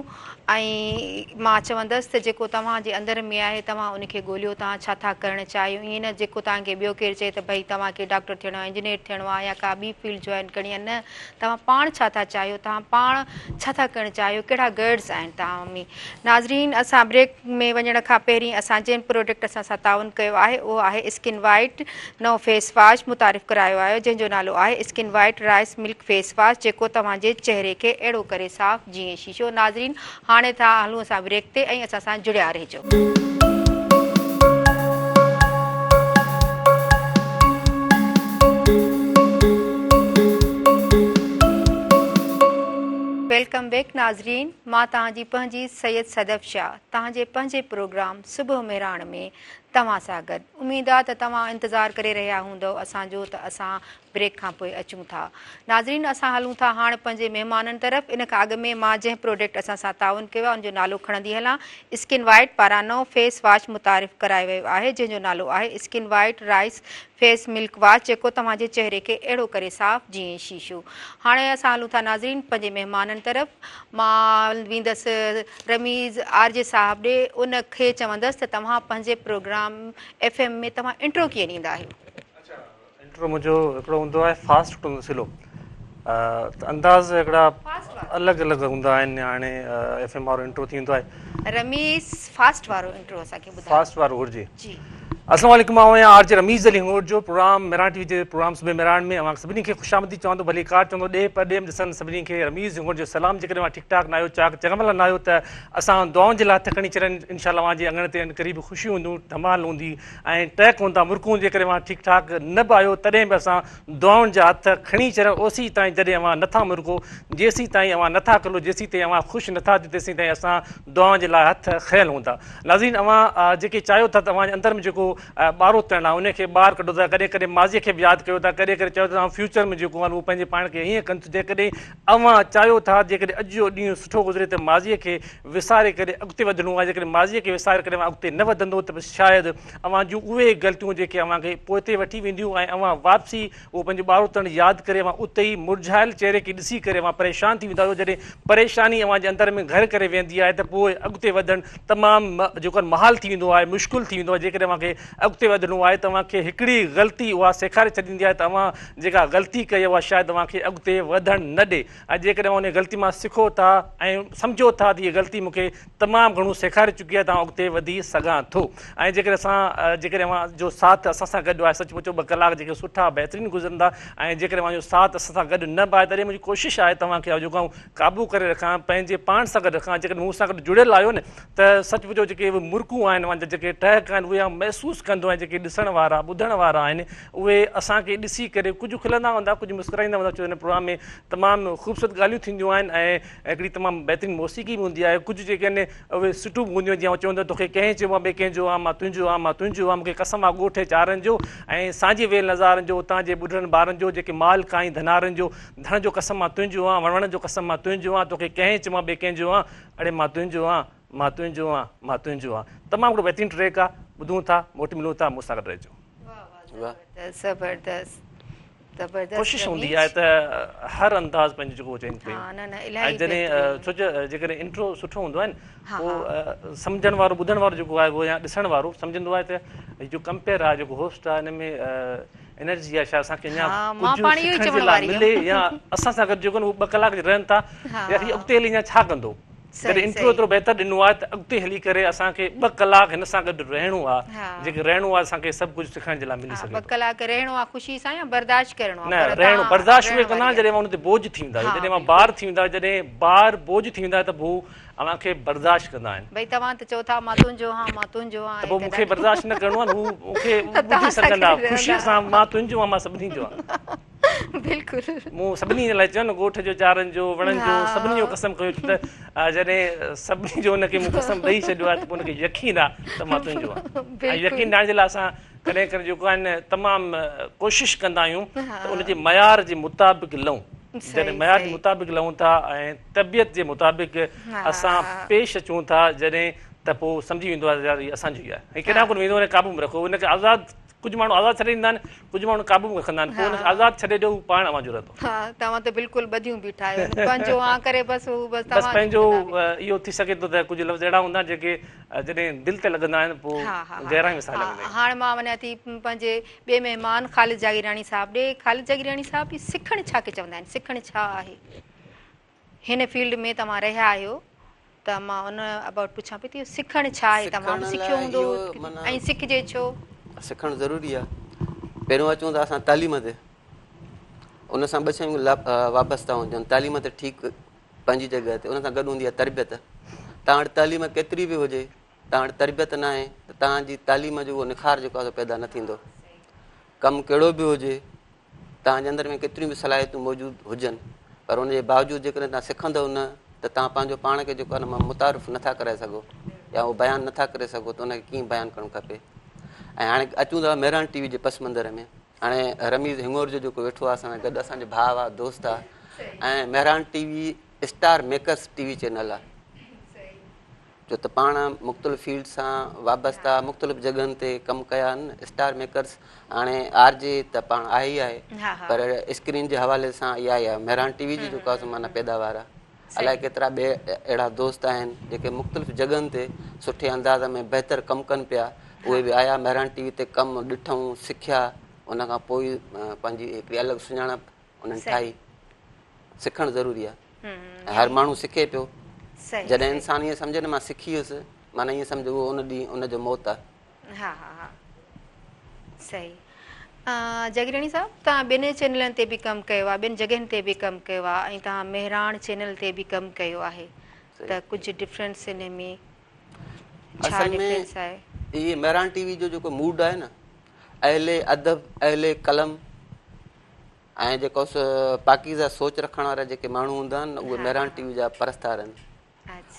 ۽ مان چوندس ته جيڪو توهان جي اندر ۾ آهي توهان ان کي ڳوليو توهان ڇا ٿا ڪرڻ چاهيو ائين نه جيڪو توهان کي ٻيو ڪير چئي ته ڀئي توهان کي ڊاڪٽر ٿيڻو آهي انجنيئر ٿيڻو آهي يا ڪا ٻي فيلڊ جوائن ڪرڻي آهي نه توهان پاڻ ڇا ٿا چاهيو توهان پاڻ ڇا ٿا ڪرڻ چاهيو ڪهڙا گٽس آهن توهان ۾ ناظرين اسان بريڪ ۾ وڃڻ کان پهرين اسان جنهن پروڊڪٽ اسان سان تعاون ڪيو آهي اهو آهي اسڪن وائيٽ نئون فيس واش متعارف ڪرايو آهي جنهن جو نالو آهي skin white rice milk face wash جيڪو توهان جي چهري کي اهڙو ڪري صاف جيئن شيشو ناظرين هاڻي ٿا هلون اسان بريڪ تي ۽ اسان سان جڙيا رهجو. Welcome back ناظرين مان توهان جي پنهنجي سيد صدف شاهه توهان جي پنهنجي پروگرام صبح مهراڻ ۾ توهان سان گڏ اميد آ ته توهان انتظار ڪري رهيا هوندؤ اسان جو ته اسان بريڪ کان پوء اچون ٿا. ناظرين اسان هلون ٿا هاڻ پنهنجي مهمانن طرف ان کان اڳ ۾ مان جنهن پروڊڪٽ اسان سان تعاون ڪيو آهي ان جو نالو کڻندي هلان اسڪن وائيٽ پاران نئون فيس واش متعارف ڪرايو ويو آهي جنهن جو نالو آهي skin white rice face milk wash جيڪو توهان جي چهري کي اهڙو ڪري صاف جيئن شيشو هاڻي اسان هلون ٿا ناظرين پنهنجي مهمانن طرف مان ويندس رميز آر جي صاحب ڏي ان کي چوندس ته توهان پنهنجي پروگرام ايف ايم ۾ توهان انٽرو ڪيئن ڏيندا آهيو. انٽرو منهنجو هڪڙو هوندو آهي فاسٽ هڪڙو هوندو سلو ته انداز هڪڙا الڳ الڳ هوندا آهن هاڻي ايف ايم وارو انٽرو ٿيندو آهي. رميز فاسٽ وارو انٽرو اسان کي ٻڌايو. فاسٽ وارو گهرجي. جي. السلام عليڪم آئون آهيان آر جي رميز علي هنگورجو پروگرام مهراڻ ٽي وي جي پروگرام صبح مهراڻ ۾ اوهان سڀني کي خوش آمديد چوان ٿو ڀليڪار چوان ٿو ڏيهه پرڏيهه ۾ ڏسن سڀني کي رميز هنگورجو سلام جيڪڏهن اوهان ٺيڪ ٺاڪ ناهيو چاڪ چڱا ڀلا ناهيو ته اسان دعائن جي لاء هٿ کڻي ڇڏن انشاء الله اوهان جي اڱڻ تي عنقريب خوشيون هونديون ڌمال هوندي ۽ ٽهڪ هوندا مرڪون جيڪڏهن اوهان ٺيڪ ٺاڪ نه به آهيو تڏهن به اسان دعائن جا هٿ کڻي ڇڏيا اوسي تائين جڏهن اوهان نٿا مرڪو جيسين تائين اوهان نٿا کلو جيسين تائين اوهان خوش نٿا ٿيو تيسين تائين اسان دعائن جي لاء هٿ کنيل هوندا ناظرين اوهان جيڪي چاهيو ٿا ته اوهان جي اندر ۾ جيڪو ٻاروتڻ آهي ان کي ٻاهر ڪڍو ٿا ڪڏهن ڪڏهن ماضي کي به ياد ڪيو ٿا ڪڏهن ڪڏهن چاهيو ٿا ته اوهان فيوچر ۾ جيڪو آهي اهو پنهنجي پاڻ کي هيئن ڪندس جيڪڏهن اوهان چاهيو ٿا جيڪڏهن اڄ جو ڏينهن سٺو گذري ته ماضيء کي وساري ڪري اڳتي وڌڻو آهي، جيڪڏهن ماضيء کي وساري ڪري اوهان اڳتي نه وڌندو ته شايد اوهان جون اهي غلطيون جيڪي اوهان کي پوئتي وٺي وينديون ۽ اوهان واپسي اهو پنهنجو ٻاروتڻ ياد ڪري اوهان اتي ئي مرجهايل چهري کي ڏسي ڪري اوهان پريشان ٿي ويندا آهيو، جڏهن پريشاني اوهان جي اندر ۾ گهر ڪري ويندي آهي ته پوء اڳتي وڌڻ تمام جيڪو آهي محال ٿي ويندو آهي، مشڪل ٿي ويندو آهي، جيڪڏهن اوهان کي اڳتي وڌڻو آهي ته اوهان کي هڪڙي غلطي اها سيکاري ڇڏيندي آهي ته اوهان جيڪا غلطي ڪئي اها شايد اوهان کي اڳتي وڌڻ نه ڏي ۽ جيڪڏهن اوهان ان غلطي مان سکو ٿا ۽ سمجهو ٿا ته هيء غلطي مون کي تمام گهڻو سيکاري چڪي آهي ته آئون اڳتي وڌي سگهان ٿو ۽ جيڪڏهن اسان جيڪڏهن اوهان جو ساٿ اسان سان گڏ آهي سچ پچو ٻه ڪلاڪ جيڪي سٺا بهترين گذرندا ۽ جيڪڏهن اوهان جو ساٿ اسان سان گڏ نه به آهي تڏهن منهنجي ڪوشش آهي ته اوهان کي جيڪو آئون قابو ڪري رکان پنهنجي پاڻ سان گڏ رکان جيڪڏهن مون سان گڏ جڙيل آهيو نه ته سچ پچو جيڪي اهي مرڪون آهن اوهان جا جيڪي ٽهڪ آهن اهي آئون محسوس ڪندو آهيان جيڪي ڏسڻ وارا ٻڌڻ وارا آهن اهي اسان کي ڏسي ڪري ڪجهه کلندا هوندا ڪجهه مسڪرائيندا هوندا ڇو هن پروگرام ۾ تمام خوبصورت ڳالهيون ٿينديون آهن ۽ هڪڙي تمام بهترين موسيقي به هوندي آهي ڪجهه جيڪي آهن اهي سٽون به هونديون آهن جيئن آئون چوندو آهيان توکي ڪنهن چيو مان ٻئي ڪنهن جو آهيان مان تنهنجو آهيان مان تنهنجو آهيان مون کي قسم آهي ڳوٺ چارن جو ۽ سانجهي ويل نظارن جو اتان جي ٻڍڙن ٻارن جو جيڪي مال کائين ڌنارن جو ڌڻ جو قسم مان تنهنجو آهيان وڻ وڻ جو قسم مان تنهنجو آهيان توکي ڪنهن چيو مان ٻئي ڪنهن جو آهيان اڙي مان تنهنجو آهيان مان تنهنجو آهيان مان تنهنجو آهيان تمام هڪڙو بهترين ٽريڪ آهي ٻڌون ٿا موٽي ملون ٿا مون سان گڏ رهجو. واه زبردست زبردست ڪوشش هوندي آهي ته هر انداز پنهنجو جيڪو چينج ڪيون ۽ جڏهن ڇو جو جيڪڏهن انٽرو سٺو هوندو آهي نه پوء سمجهڻ وارو ٻڌڻ وارو جيڪو آهي اهو يا ڏسڻ وارو سمجهندو آهي ته هي جو ڪمپيئر آهي جيڪو هوسٽ آهي ان ۾ انرجي آهي شايد اسان کي اڃا ڪجهه سکڻ جي لاء ملي يا اسان سان گڏ جيڪو اهو ٻه ڪلاڪ رهن ٿا يا هي اڳتي هلي اڃا ڇا ڪندو جڏهن انٽرو ايترو بهتر ڏنو آهي ته اڳتي هلي ڪري اسان کي ٻه ڪلاڪ هن سان گڏ رهڻو آهي جيڪي رهڻو آهي اسان کي سڀ ڪجهه سکڻ جي لاء ملي سگهي ٿو. ٻه ڪلاڪ رهڻو آهي خوشي سان يا برداشت ڪرڻو آهي؟ نه رهڻو برداشت اهي ڪندا آهن جڏهن اوهان ان تي بوجهه ٿي ويندا آهيو جڏهن اوهان بار ٿي ويندا آهيو جڏهن بار بوجهه ٿي ويندا آهيو ته پوء اوهان کي برداشت ڪندا آهن. ڀئي توهان ته چئو ٿا مان تنهنجو هان مان تنهنجو هان ته پوء مون کي برداشت نه ڪرڻو آهي هو مون کي ٻڌي سگهندا خوشي سان مان تنهنجو هان مان سڀني جو هان. بلڪل. مون سڀني جي لاء چيو نه ڳوٺ جو چارن جو وڻن جو سڀني جو قسم کنيو ڇو ته جڏهن سڀني جو ان کي مون قسم ڏئي ڇڏيو آهي ته پوء ان کي يقين آهي ته مان تنهنجو آهيان ۽ يقين ڏيارڻ جي لاء اسان ڪڏهن ڪڏهن جيڪو آهي نه تمام ڪوشش ڪندا آهيون ته ان جي معيار جي مطابق لهون جڏهن معيار جي مطابق لهون ٿا ۽ طبيعت جي مطابق اسان پيش اچون ٿا جڏهن ته پوء سمجهي ويندو آهي يار هي اسان جو ئي آهي ۽ ڪيڏانهن ڪونه ويندو ان کي قابو ۾ رکو ان کي آزاد. ڪجهه ماڻهو آزاد ڇڏي ڏيندا آهن، ڪجهه ماڻهو قابو ۾ رکندا آهن، پوء ان کي آزاد ڇڏي ڏيو، هو پاڻ اوهان جو رهندو. ها توهان ته بلڪل ٻڌيون بيٺا آهيو پنهنجو آن ڪري بس هو بس بس توهان پنهنجو اهو ٿي سگهي ٿو ته ڪجهه لفظ اهڙا هوندا آهن جيڪي جڏهن دل تي لڳندا آهن پوء گهرائي ۾ ساهه ها لڳندا آهن. هاڻ مان وڃان ٿي پنهنجي ٻئي مهمان خالد جاگيراڻي صاحب ڏي. خالد جاگيراڻي صاحب هي سکڻ ڇا کي چوندا آهن؟ سکڻ ڇا آهي؟ هن فيلڊ ۾ توهان رهيا آهيو ته مان ان ابائوٽ پڇان پئي ته اهو سکڻ ڇا آهي؟ توهان به سکڻ سکيو لاء هوندو اهو معنيٰ ۽ سکجي ڇو؟ سکڻ ضروري آهي. پهريون اچون ٿا اسان تعليم تي. ان سان ٻه شيون وابسته هونديون آهن. تعليم ته ٺيڪ پنهنجي جڳهه تي، ان سان گڏ هوندي آهي تربيت. توهان وٽ تعليم ڪيتري به هجي، توهان وٽ تربيت ناهي ته توهان جي تعليم جو اهو نکار جيڪو آهي سو پيدا نه ٿيندو. ڪم ڪهڙو به هجي، توهان جي اندر ۾ ڪيتريون به صلاحيتون موجود هجن پر ان جي باوجود جيڪڏهن توهان سکندؤ نه ته توهان پنهنجو پاڻ کي جيڪو آهي نه متعارف نٿا ڪرائي سگهو يا اهو بيان نٿا ڪري سگهو ته ان کي ڪيئن بيان ڪرڻ کپي. ۽ هاڻي اچون ٿا مهراڻ ٽي وي جي پس منظر ۾. هاڻي رميز هڱورجو جيڪو ويٺو آهي اسان سان گڏ اسان جو ڀاء آهي دوست آهي ۽ Mehran T V star makers T V channel آهي جو ته پاڻ مختلف فيلڊ سان وابسته مختلف جڳهن تي ڪم ڪيا آهن اسٽار ميڪرس هاڻي آر جي ته پاڻ آهي ئي آهي پر اسڪرين جي حوالي سان اها ئي آهي مهراڻ ٽي وي جي جيڪو آهي سو معنيٰ پيداوار آهي الائي ڪيترا ٻئي اهڙا دوست آهن جيڪي مختلف جڳهن تي سٺي انداز ۾ بهتر ڪم ڪن پيا اهي به آيا مهراڻ ٽي وي تي ڪم ڏٺئون سکيا ان کان پوء پنهنجي هڪڙي الڳ سڃاڻپ انهن ٺاهي. سکڻ ضروري آهي ۽ هر ماڻهو سکي پيو. جڏهن انسان ائين سمجهي نه مان سکي ويس معنيٰ ائين سمجهه اهو ان ڏينهن ان جو موت آهي. ها ها ها صحيح جاگيراڻي صاحب توهان ٻين چينلن تي به ڪم ڪيو آهي ٻين جڳهين تي به ڪم ڪيو آهي ۽ توهان مهراڻ چينل تي به ڪم ڪيو آهي ته ڪجهه ڊفرنس ان ۾ ڇا اصل ۾ ڊفرنس آهي؟ هي مهراڻ ٽي وي جو جيڪو موڊ آهي نه اهل ادب اهل قلم ۽ جيڪو پاڪيزه سوچ رکڻ وارا جيڪي ماڻهو هوندا آهن نه اهي مهراڻ ٽي وي جا پرستار آهن.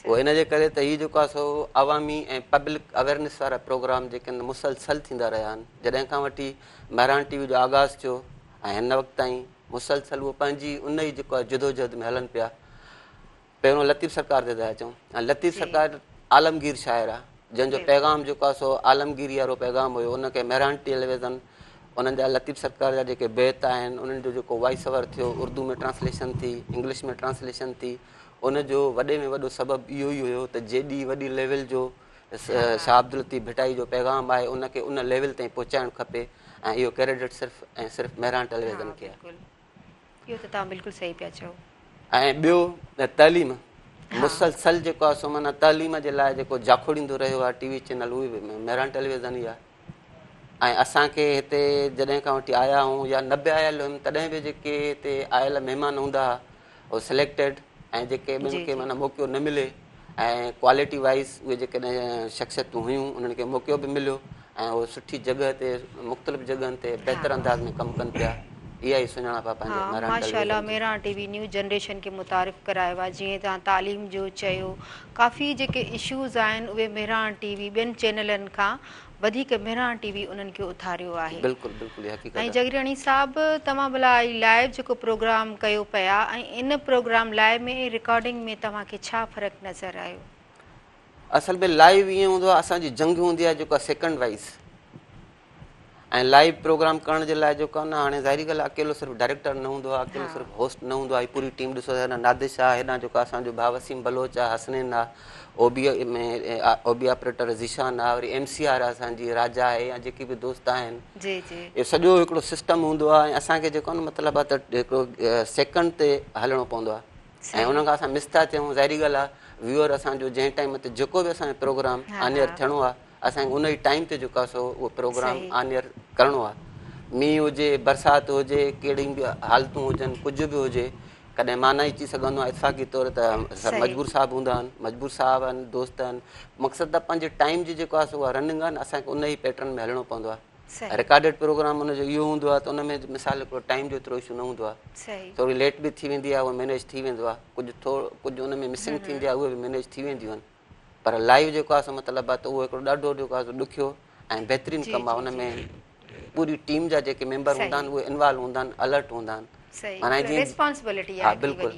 اهو ان جي ڪري ته هي جيڪو آهي سو عوامي ۽ پبلڪ اويرنيس وارا پروگرام جيڪي آهن مسلسل ٿيندا رهيا آهن. جڏهن کان وٺي مهراڻ ٽي وي جو آغاز ٿيو ۽ هن وقت تائين مسلسل اهو پنهنجي ان ئي جيڪو آهي جدوجهد ۾ هلن پيا. پهريون لطيف سرڪار تي ٿا اچون ۽ لطيف سرڪار عالمگير شاعر آ جنهن جو پيغام جيڪو آ سو عالمگيري وارو پيغام هيو ان کي مهراڻ ٽيليويزن انهن جا لطيف سرڪار جا جيڪي بيت آهن انهن جو جيڪو وائس اوور ٿيو اردو ۾ ٽرانسليشن ٿي انگلش ۾ ٽرانسليشن ٿي ان جو وڏي ۾ وڏو سبب اهو ئي هيو ته جيڏي وڏي ليول جو شاهه عبداللطيف ڀٽائي جو پيغام آهي ان کي ان ليول تائين پهچائڻ کپي ۽ اهو ڪريڊٽ صرف ۽ صرف مهراڻ ٽيليويزن کي آهي. اهو ته توهان بلڪل صحيح پيا چئو. ۽ ٻيو تعليم مسلسل جيڪو آهي سو معنيٰ تعليم جي لاء جيڪو جاکوڙيندو رهيو آهي ٽي وي چينل اهو به مهراڻ ٽيليويزن ئي آهي ۽ اسان کي هتي جڏهن کان وٺي آيا آهيون يا نه به آيل هيم تڏهن به جيڪي هتي آيل مهمان هوندا هئا اهي سليڪٽيڊ ۽ جيڪي ٻين کي معنيٰ موقعو نه ملي ۽ ڪوالٽي وائيز اهي جيڪڏهن شخصيتون هيون انهن کي موقعو به مليو ۽ اهي سٺي جڳهه تي مختلف جڳهن تي بهتر انداز ۾ ڪم ڪن پيا اها ئي سڃاڻپ آهي پنهنجي ها مهراڻ ماشاء الله ٽيليويزن جي. مهراڻ ٽي وي نيو جنريشن کي متعارف ڪرايو آهي جيئن توهان تعليم جو چيو ڪافي جيڪي اشوز آهن اهي مهراڻ ٽي وي ٻين چينلن کان وڌيڪ مهراڻ ٽي وي انهن کي اٿاريو آهي. بلڪل بلڪل اها حقيقت ۽ آهي. جگرياڻي صاحب توهان ڀلا هي لائيو جيڪو پروگرام ڪيو پيا ۽ ان پروگرام لائيو ۾ ۽ رڪارڊنگ ۾ توهان کي ڇا فرق نظر آيو؟ اصل ۾ لائيو ائين هوندو آهي اسان جي جنگ هوندي آهي جيڪا سيڪنڊ وائيز ۽ لائيو پروگرام ڪرڻ جي لاء جيڪو آهي نه هاڻي ظاهري ڳالهه آهي اڪيلو صرف ڊائريڪٽر نه هوندو آهي اڪيلو صرف هوسٽ نه هوندو آهي پوري ٽيم ڏسو ته هيڏانهن نادش آهي هيڏانهن جيڪو اسان جو ڀاء وسيم بلوچ آهي حسنين آهي او بي ۾ او بي آپريٽر ذيشان آهي وري ايم سي آر اسان جي راجا آهي يا جيڪي به دوست آهن جي جي اهو سڄو هڪڙو سسٽم هوندو آهي ۽ اسان کي جيڪو آهي نه مطلب آهي ته هڪڙو سيڪنڊ تي هلڻو پوندو آهي ۽ ان کان اسان مس ٿا ٿيون ظاهري ڳالهه آهي ويوئر اسان جو جنهن ٽائيم تي جيڪو به اسان جو پروگرام آن ايئر ٿيڻو آهي اسان کي ان ئي ٽائيم تي جيڪو آهي سو اهو پروگرام آن ايئر ڪرڻو آهي. مينهن هجي، برسات هجي، ڪهڙيون به حالتون هجن، ڪجهه به هجي، ڪڏهن مان نه اچي سگهندو آهيان اتفاقي طور ته سر مجبور صاحب هوندا آهن، مجبور صاحب آهن، دوست آهن، مقصد ته پنهنجي ٽائيم جي جيڪو آهي سو اها رننگ آهي نه اسان کي ان ئي پيٽرن ۾ هلڻو پوندو آهي. رڪارڊيڊ پروگرام ان جو اهو هوندو آهي ته ان ۾ مثال هڪڙو ٽائيم جو ايترو اشو نه هوندو آهي، ٿوري ليٽ به ٿي ويندي آهي اهو مينيج ٿي ويندو آهي، ڪجهه ٿورو ڪجهه ان ۾ مسنگ ٿيندي آهي اهي به مينيج ٿي وينديون آهن. پر لائيو جيڪو آهي سو مطلب آهي ته اهو هڪڙو ڏاڍو جيڪو آهي سو ڏکيو ۽ بهترين ڪم آهي ان ۾ پوري ٽيم جا جيڪي ميمبر هوندا آهن اهي انوالو هوندا آهن الرٽ هوندا آهن معنيٰ جيئن ريسپانسبلٽي ها بلڪل.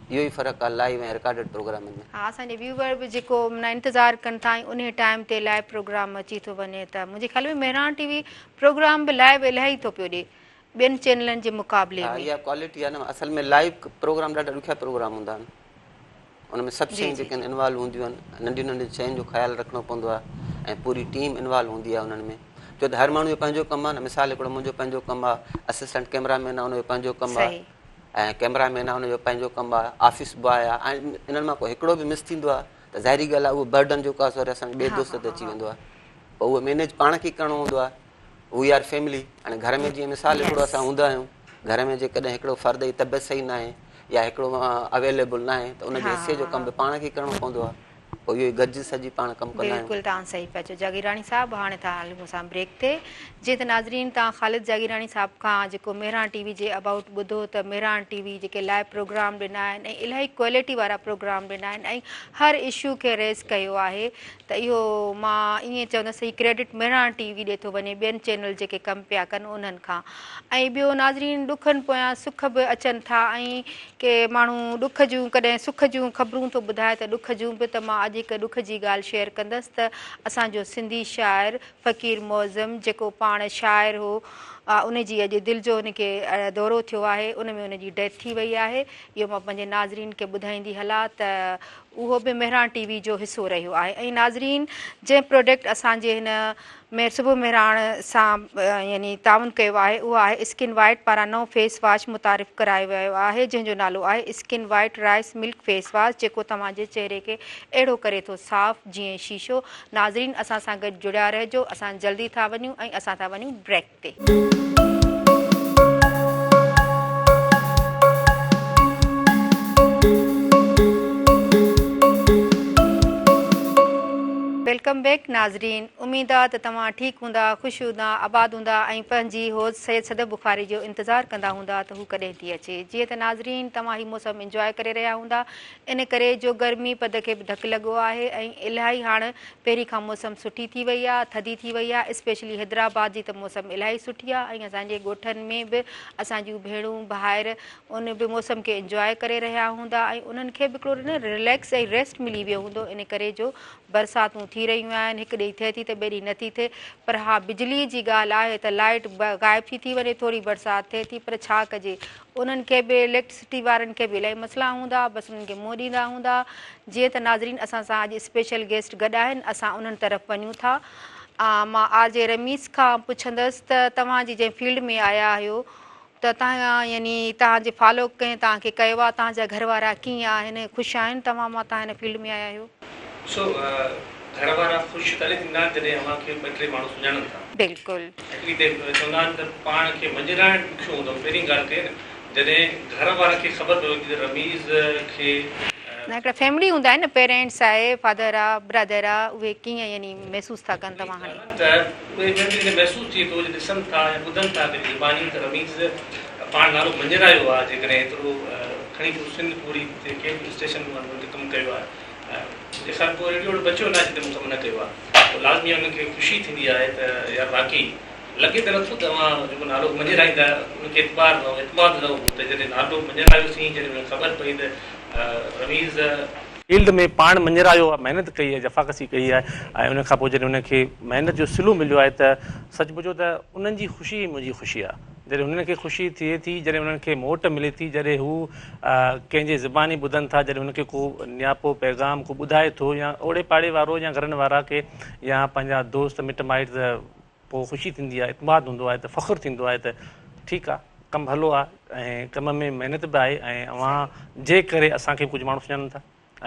اهو ئي فرق آهي لائيو ۽ رڪارڊيڊ پروگرامن ۾. ها اسان جي ويوئر به جيڪو معنيٰ انتظار ڪن ٿا ۽ انهي ٽائيم تي لائيو پروگرام اچي ٿو وڃي ته منهنجي خيال ۾ مهراڻ ٽي وي پروگرام به لائيو الاهي ٿو پيو ڏي ٻين چينلن جي مقابلي ها ۾. اها ڪوالٽي آهي نه اصل ۾ لائيو پروگرام ڏاڍا ڏکيا پروگرام هوندا آهن ان ۾ سڀ جي شيون جي جيڪي جي آهن انوالو هونديون آهن ننڍين ننڍين شين جو خيال رکڻو پوندو آهي ۽ پوري ٽيم انوالو هوندي آهي انهن ۾ ڇو ته هر ماڻهو جو پنهنجو ڪم آهي نه مثال هڪڙو منهنجو پنهنجو ڪم آهي اسسٽنٽ ڪيمرا مين آهي ان جو پنهنجو ڪم آهي صحيح. ۽ ڪئميرا مين آهي ان جو پنهنجو ڪم آهي آفيس بواء آهي ۽ انهن مان ڪو هڪڙو به مس ٿيندو آهي ته ظاهري ڳالهه آهي اهو برڊن جيڪو آهي سو وري اسان جي ٻئي دوست تي اچي ويندو آهي پوء اهو مينيج پاڻ کي ڪرڻو هوندو آهي وي آر فيملي هاڻي گهر ۾ جيئن مثال هڪڙو اسان هوندا آهيون گهر ۾ جيڪڏهن هڪڙو فرد جي طبيعت صحيح ناهي يا هڪڙو اويليبل ناهي ته ان جي حصي جو ڪم به پاڻ کي ڪرڻو پوندو آهي پوء اهو ئي گڏجي سڏجي پاڻ ڪم ڪندا آهيون. بلڪل توهان صحيح پيا چئو جاگيراڻي صاحب هاڻي ٿا هلون اسان بريڪ تي جيئن ته ناظرين توهان خالد جاگيراڻي صاحب کان جيڪو مهراڻ ٽي وي جي ابائوٽ ٻڌو ته مهراڻ ٽي وي جيڪي لائيو پروگرام ڏنا آهن ۽ الاهي ڪوالٽي وارا پروگرام ڏنا آهن ۽ هر اشو کي ريز ڪيو آهي ته اهو مان ائين چوندس هي ڪريڊٽ مهراڻ ٽي وي ڏي ٿو وڃي ٻين چينل جيڪي ڪم پيا ڪن انهن کان ۽ ٻيو ناظرين ڏکن پويان سک به اچن ٿا ۽ ڪي ماڻهو ڏک جون ڪڏهن سک جون خبرون ٿو ٻڌائي ته ڏک جون به ته مان اڄ هڪ ڏک جي ڳالهه شيئر ڪندس ته اسان جو سنڌي شاعر فقير معظم جيڪو پاڻ شاعر هو ان جي اڄ دل جو ان کي دورو ٿيو آهي ان ۾ ان جي ڊيٿ ٿي وئي آهي اهو مان پنهنجي ناظرين کي ٻڌائيندي هلان ته اهو به مهراڻ ٽي وي جو حصو رهيو آهي ۽ ناظرين جنهن پروڊڪٽ اسان جي هن مهر صبح مهراڻ سان يعني تعاون ڪيو آهي اهو آهي اسڪن وائيٽ پاران نئون فيس واش متعارف ڪرايو ويو آهي جنهن جو نالو آهي skin white rice milk face wash جيڪو توهان جي چهري کي اهڙو ڪري ٿو صاف جيئن شيشو ناظرين اسان سان گڏ جڙيا رهجو اسان جلدي ٿا وڃون ۽ اسان ٿا وڃون بريڪ تي. Welcome back ناظرين اميد آ ته توهان ٺيڪ هوندا خوش هوندا آباد هوندا ۽ پنهنجي هوسٽ سيد صدف بخاري جو انتظار ڪندا هوندا ته هو ڪڏهن ٿي اچي جيئن ته ناظرين توهان هي موسم انجواء ڪري رهيا هوندا ان ڪري جو گرمي پد کي به ڌڪ لڳو آهي ۽ الاهي هاڻ پهرين کان موسم سٺي ٿي وئي آ ٿڌي ٿي وئي آ اسپيشلي حيدرآباد جي ته موسم الاهي سٺي آ ۽ اسان جي ڳوٺن ۾ به اسان جون ڀيڻون ڀائر ان به موسم کي انجواء ڪري رهيا هوندا ۽ انهن کي به هڪڙو نه رليڪس ۽ ريسٽ ملي ويو هوندو ان ڪري جو برساتون ٿي رهيون آهن هڪ ڏينهن ٿئي ٿي ته ٻئي ڏينهن نٿي ٿئي پر ها بجلي جي ڳالهه آهي ته لائيٽ غائب ٿي ٿي وڃي ٿوري برسات ٿئي ٿي پر ڇا ڪجي انهن کي به اليڪٽرسٽي وارن کي به الاهي مسئلا هوندا بس انهن کي منهن ڏيندا هوندا جيئن ته ناظرين اسان سان اڄ اسپيشل گيسٽ گڏ آهن اسان انهن طرف وڃون ٿا مان آر جي رميز کان پڇندس ته توهان جي جنهن فيلڊ ۾ آيا آهيو ته توهان يعني توهان جي فالو ڪنهن توهان کي ڪيو آهي توهان جا گهر وارا ڪيئن آهن خوش آهن توهان مان توهان هن فيلڊ ۾ آيا آهيو. ڏسو گهر وارا خوش تڏهن ٿيندا آهن جڏهن اوهان کي ٻه ٽي ماڻهو سڃاڻن ٿا. بلڪل. هڪڙي ته چوندا آهن ته پاڻ کي مڃرائڻ ڏکيو هوندو آهي پهرين ڳالهه ڪئي نه جڏهن گهر وارن کي خبر پوي ٿي ته رميز کي. نه هڪڙا فيملي هوندا آهن نه پيرينٽس آهي فادر آ برادر آ اهي ڪيئن يعني محسوس ٿا ڪن توهان هاڻي. ته اهي انهن کي جڏهن محسوس ٿئي ٿو جڏهن ڏسن ٿا يا ٻڌن ٿا ڪنهن جي زباني ته رميز پاڻ نالو مڃرايو آهي جيڪڏهن ايترو کڻي پورو سنڌ پوري ڪنهن به اسٽيشن ۾ ڪم ڪيو آهي منهنجي خيال ڪو ريڊيو اهڙو بچيو ناهي جتي مون ڪم نه ڪيو آهي پوء لازمي انهن کي خوشي ٿيندي آهي ته يار واقعي لڳي ته نٿو ته اوهان جيڪو نالو مڃرائيندا ان کي اعتبار نه هو اعتماد نه هو ته جڏهن نالو مڃرايوسين جڏهن انهن کي خبر پئي ته رميز فيلڊ ۾ پاڻ مڃرايو آهي محنت ڪئي آهي جفاڪشي ڪئي آهي ۽ ان کان پوء جڏهن ان کي محنت جو صلو مليو آهي ته سچ پڇو ته انهن جي خوشي ئي منهنجي خوشي آهي جڏهن هنن کي خوشي ٿئي ٿي جڏهن انهن کي موٽ ملي ٿي جڏهن هو ڪنهن جي زباني ٻڌن ٿا جڏهن هن کي ڪو نياپو پيغام ڪو ٻڌائي ٿو يا اوڙي پاڙي وارو يا گهرن وارا ڪي يا پنهنجا دوست مٽ مائٽ ته پوء خوشي ٿيندي آهي اعتماد هوندو آهي ته فخر ٿيندو آهي ته ٺيڪ آهي ڪم ڀلو آهي ۽ ڪم ۾ محنت به آهي ۽ اوهان جي ڪري اسان کي به ڪجهه ماڻهو سڃاڻن ٿا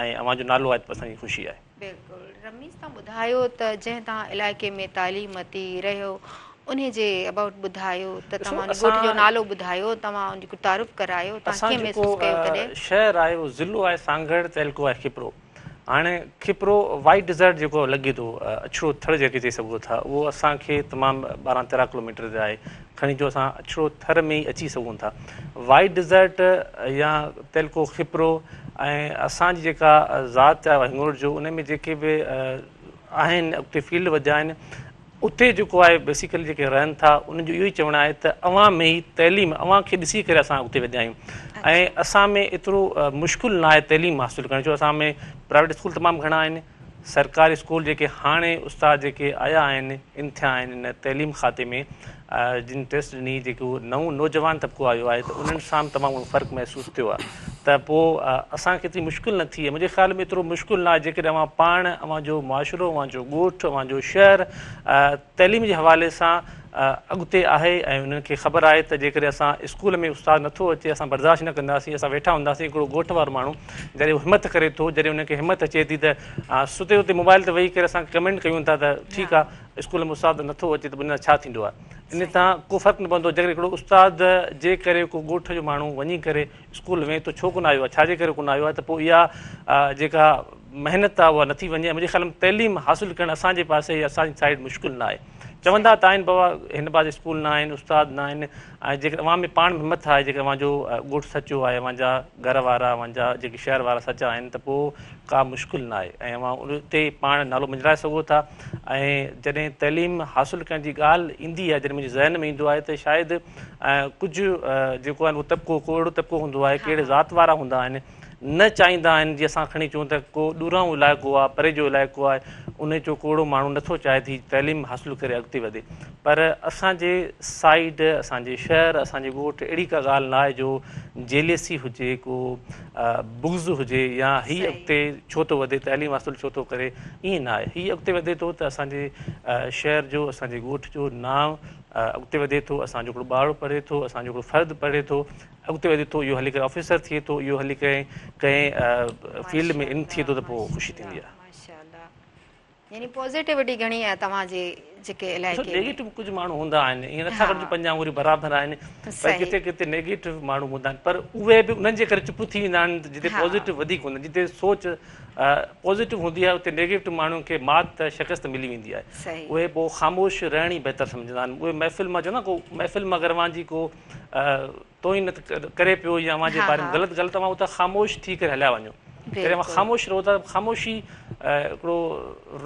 ۽ اوهان جو نالو آهي ته اسان جي خوشي آهي. بلڪل رميز توهان ٻڌايو ته جنهن توهان علائقي ۾ تعليم ورتي رهيو انهي جي ابائوٽ ٻڌايو ته ڏسو توهان ڳوٺ جو اسان نالو ٻڌايو توهان ان جو تعارف ڪرايو توهان اسان ڪيئن جيڪو محسوس ڪيو تڏهن. شهر آهي اهو ضلعو آهي سانگهڙ تعلقو آهي کپرو هاڻي کپرو وائيٽ ڊيزرٽ جيڪو لڳي ٿو اڇڙو ٿر جيڪي چئي سگهو ٿا اهو اسان کي تمام 12 13 ڪلوميٽر تي آهي کڻي جو اسان اڇڙو ٿر ۾ ئي اچي سگهون ٿا وائيٽ ڊيزرٽ يا تعلقو کپرو ۽ اسان جي جيڪا ذات آهي هنڱورجو ان ۾ جيڪي به آهن اڳتي فيلڊ وڌيا آهن اتي جيڪو آهي بيسيڪلي جيڪي رهن ٿا انهن جو اهو ئي چوڻ آهي ته اوهان ۾ ئي تعليم اوهان کي ڏسي ڪري اسان اڳتي وڌيا آهيون ۽ اسان ۾ ايترو مشڪل نه آهي تعليم حاصل ڪرڻ ڇو اسان ۾ پرائيويٽ اسڪول تمام گهڻا آهن سرڪاري اسڪول جيڪي هاڻي استاد جيڪي آيا آهن ان ٿيا آهن ان تعليم کاتي ۾ جن ٽيسٽ ڏني جيڪو نئون نوجوان طبقو آيو آهي ته انهن سان به تمام گهڻو فرق محسوس ٿيو آهي ته پوء اسان کي ايتري مشڪل نه ٿي آهي منهنجي خيال ۾ ايترو مشڪل نه آهي جيڪڏهن اوهان پاڻ اوهان جو معاشرو اوهان جو ڳوٺ اوهان جو شهر تعليم جي حوالي سان اڳتي آهي ۽ انهن کي خبر آهي ته جيڪڏهن اسان اسڪول ۾ استاد نٿو اچي اسان برداشت نه ڪنداسين اسان ويٺا هونداسين هڪڙو ڳوٺ وارو ماڻهو جڏهن هو همت ڪري ٿو جڏهن ان کي همت اچي ٿي ته ستي اتي موبائل تي ويهي ڪري اسان ڪمينٽ ڪيون ٿا ته ٺيڪ آهي اسڪول ۾ استاد نٿو اچي ته ان سان ڇا ٿيندو آهي ان سان ڪو فرق نه پوندو جيڪڏهن هڪڙو استاد جي ڪري ڪو ڳوٺ جو ماڻهو وڃي ڪري اسڪول وڃي ٿو ڇو ڪونه آيو آهي ڇا جي ڪري ڪونه آيو آهي ته پوء اها جيڪا محنت آهي اها نٿي وڃي منهنجي خيال ۾ تعليم حاصل ڪرڻ اسان جي پاسي يا اسان جي سائيڊ مشڪل نه آهي چوندا ته آهن بابا هن پاسي اسڪول نه آهن استاد نه آهن ۽ جيڪڏهن اوهان ۾ پاڻ ۾ همت آهي جيڪڏهن اوهان جو ڳوٺ سچو آهي اوهان جا گهر وارا اوهان جا جيڪي شهر وارا سچا آهن ته پوء ڪا مشڪل نه آهي ۽ اوهان ان تي پاڻ نالو مڃرائي سگهو ٿا ۽ جڏهن تعليم حاصل ڪرڻ جي ڳالهه ايندي آهي جڏهن منهنجي ذهن ۾ ايندو آهي ته شايد ڪجهه جيڪو آهي اهو طبقو ڪو اهڙو طبقو هوندو آهي ڪي اهڙي ذات وارا هوندا آهن نه چاهيندا آهن جي اسان کڻي چئون ته ڪو ڏورانهون علائقو آهي پري جو علائقو آهي ان جو ڪو اهڙو ماڻهو نٿو چاهي ته هي تعليم حاصل ڪري اڳتي وڌي پر اسان جي سائيڊ اسان جي شهر اسان جي ڳوٺ اهڙي ڪا ڳالهه نه آهي جو جيليسي هجي ڪو بغض هجي يا هي اڳتي ڇو ٿو وڌي تعليم حاصل ڇو ٿو ڪري ائين نه آهي هي اڳتي وڌي ٿو ته اسان جي شهر جو اسان جي ڳوٺ جو نانء اڳتي وڌي ٿو اسان جو هڪڙو ٻارڙو پڙهي ٿو اسان جو هڪڙو فرد پڙهي ٿو اڳتي وڌي ٿو اهو هلي ڪري آفيسر ٿئي ٿو اهو هلي ڪري ڪنهن فيلڊ ۾ ان ٿئي ٿو ته پوء خوشي ٿيندي آهي. ماشاءالله يعني پازيٽيوٽي گهڻي آهي توهان جي جيڪي علائقي ۾. نيگيٽو ڪجهه ماڻهو هوندا آهن ائين نٿا کڻي چئون پنج آڱريون برابر آهن پر ڪٿي ڪٿي نيگيٽو ماڻهو هوندا آهن پر اهي به انهن جي ڪري چپ ٿي ويندا آهن جتي پازيٽو وڌيڪ هوندا آهن جتي سوچ پازيٽو هوندي آهي اتي نيگيٽو ماڻهن کي مات شڪست ملي ويندي آهي اهي پوء خاموش رهڻ ئي بهتر سمجهندا آهن اهي محفل مان چوندا ڪو محفل مان اگر اوهان جي ڪو توهين ڪري پيو يا اوهان جي باري ۾ غلط غلط اوهان اتان خاموش ٿي ڪري هليا وڃو جڏهن اوهان خاموش رهو ٿا خاموشي هڪڙو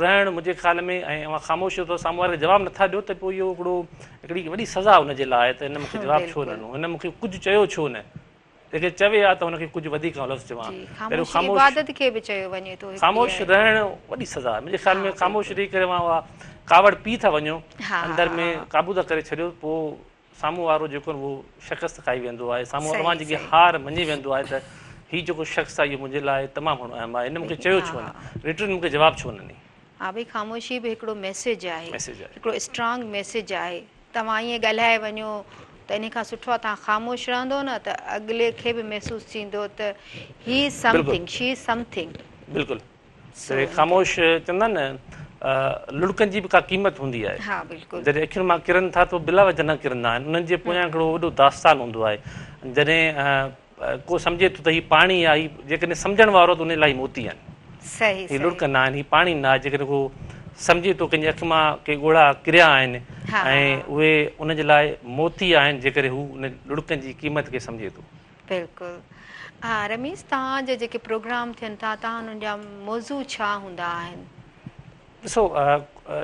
رهڻ منهنجي خيال ۾ ۽ اوهان خاموش رهو ٿا سامهون واري کي جواب نٿا ڏيو ته پوء اهو هڪڙو هڪڙي وڏي سزا ان جي لاء آهي ته هن مون کي جواب ڇو نه ڏنو هن مون کي ڪجهه چيو ڇو نه جيڪڏهن چوي ها ته هن کي ڪجهه وڌيڪ آئون لفظ چوان ها. خاموشي عبادت کي به چيو وڃي ٿو. خاموش رهڻ وڏي سزا آهي. منهنجي خيال ۾ خاموش رهي ڪري اوهان اها ڪاوڙ پي ٿا وڃو اندر ۾ قابو ٿا ڪري ڇڏيو پوء سامهون وارو جيڪو اهو شڪست کائي ويندو آهي سامهون وارو اوهان جي هار مڃي ويندو آهي ته هي جيڪو شخص آهي اهو منهنجي لاء تمام گهڻو اهم آهي هن مون کي چيو ڇو نه ريٽرن مون کي جواب ڇو نه ڏني. ها ڀئي خاموشي به هڪڙو ميسيج آهي هڪڙو اسٽرانگ ميسيج آهي توهان ائين ڳالهائي وڃو ته انهي کان سٺو آهي توهان خاموش رهندو نه ته اڳلي کي به محسوس ٿيندو ته he is something she is something. بلڪل جڏهن خاموش چوندا آهن نه لڙڪن جي به ڪا قيمت هوندي آهي ها بلڪل جڏهن اکين مان ڪرن ٿا ته بلا وجه نه ڪرندا آهن انهن جي پويان هڪڙو وڏو داستان هوندو آهي جڏهن ڪو سمجهي ٿو ته هي پاڻي آهي هي جيڪڏهن سمجهڻ وارو ته ان لاء هي موتي آهن صحيح هي لڙڪ نه آهن هي پاڻي نه آهي جيڪڏهن ڪو سمجهي ٿو ڪنهن جي اک مان ڪي ڳوڙها ڪريا آهن ۽ اهي ان جي لاء موتي آهن جيڪڏهن هو ان لڙڪن جي قيمت کي سمجهي ٿو. بلڪل ها رميز توهان جا جيڪي پروگرام ٿين ٿا توهان انهن جا موضوع ڇا هوندا آهن؟ ڏسو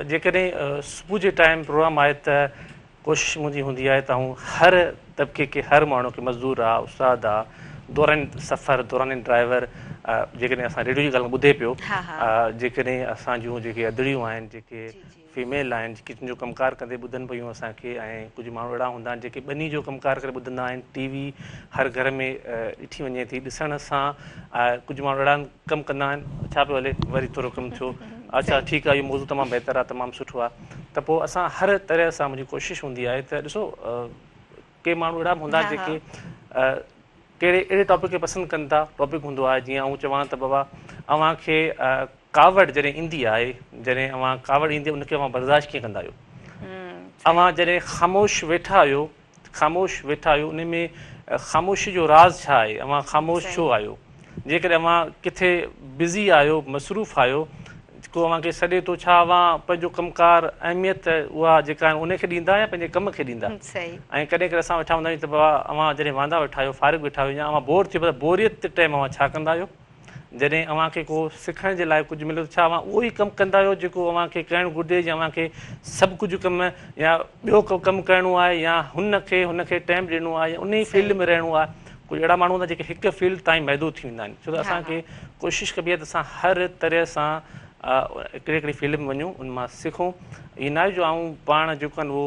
جيڪڏهن صبح جي ٽائيم پروگرام آهي ته ڪوشش منهنجي هوندي آهي ته آئون هر طبقي کي هر ماڻهو کي مزدور آ استاد آ دوران سفر دوران ڊرائيور جيڪڏهن اسان ريڊيو جي ڳالهه ٻڌي پيو جيڪڏهن اسان جون جيڪي ادڙيون آهن جيڪي فيميل آهن ڪچن جو ڪم ڪار ڪندي ٻڌن پيون اسان کي ۽ ڪجهه ماڻهو اهڙا هوندا آهن جيڪي ٻني جو ڪم ڪار ڪري ٻڌندا آهن ٽي وي هر گهر ۾ ڏٺي وڃي ٿي ڏسڻ سان ڪجهه ماڻهو اهڙا ڪم ڪندا آهن ڇا پيو هلي وري ٿورو ڪم ٿيو اڇا ٺيڪ آهي اهو موضوع تمام بهتر آهي تمام سٺو آهي ته پوء اسان هر طرح سان منهنجي ڪوشش هوندي آهي ته ڏسو ڪي ماڻهو اهڙا به هوندا آهن جيڪي ڪهڙي اهڙي ٽاپڪ کي پسند ڪن ٿا ٽاپڪ هوندو آهي جيئن آئون چوان ته بابا اوهان کي ڪاوڙ جڏهن ايندي آهي جڏهن اوهان ڪاوڙ ايندي ان کي اوهان برداشت ڪيئن ڪندا آهيو اوهان جڏهن خاموش ويٺا آهيو خاموش ويٺا آهيو ان ۾ خاموشي جو راز ڇا آهي اوهان خاموش ڇو آهيو جيڪڏهن اوهان ڪٿي بزي آهيو مصروف آهيو ڪو اوهان کي سڏي ٿو ڇا اوهان پنهنجو ڪم ڪار اهميت اها جيڪا آهي ان کي ڏيندا يا پنهنجي ڪم کي ڏيندا ۽ ڪڏهن ڪڏهن اسان ويٺا هوندا آهيون ته بابا اوهان جڏهن واندا ويٺا آهيو فارغ ويٺا آهيو يا اوهان بور ٿي پيا بوريت ٽائيم اوهان ڇا ڪندا آهيو جڏهن اوهان کي ڪو سکڻ جي لاء ڪجهه ملي ٿو ڇا اوهان اهو ئي ڪم ڪندا آهيو جيڪو اوهان کي ڪرڻ گهرجي يا اوهان کي سڀ ڪجهه ڪم يا ٻيو ڪو ڪم ڪرڻو آهي يا هن کي هن کي ٽائيم ڏيڻو آهي يا انهي فيلڊ ۾ رهڻو آهي ڪجهه اهڙا ماڻهو هوندا جيڪي هڪ فيلڊ تائين محدود ٿي ويندا آهن ڇو ته اسان کي ڪوشش ڪبي آهي ته اسان هر طرح سان ڪهڙي ڪهڙي فيلڊ ۾ وڃون ان مان سکون ائين ناهي جو آئون پاڻ جيڪو آهي اهو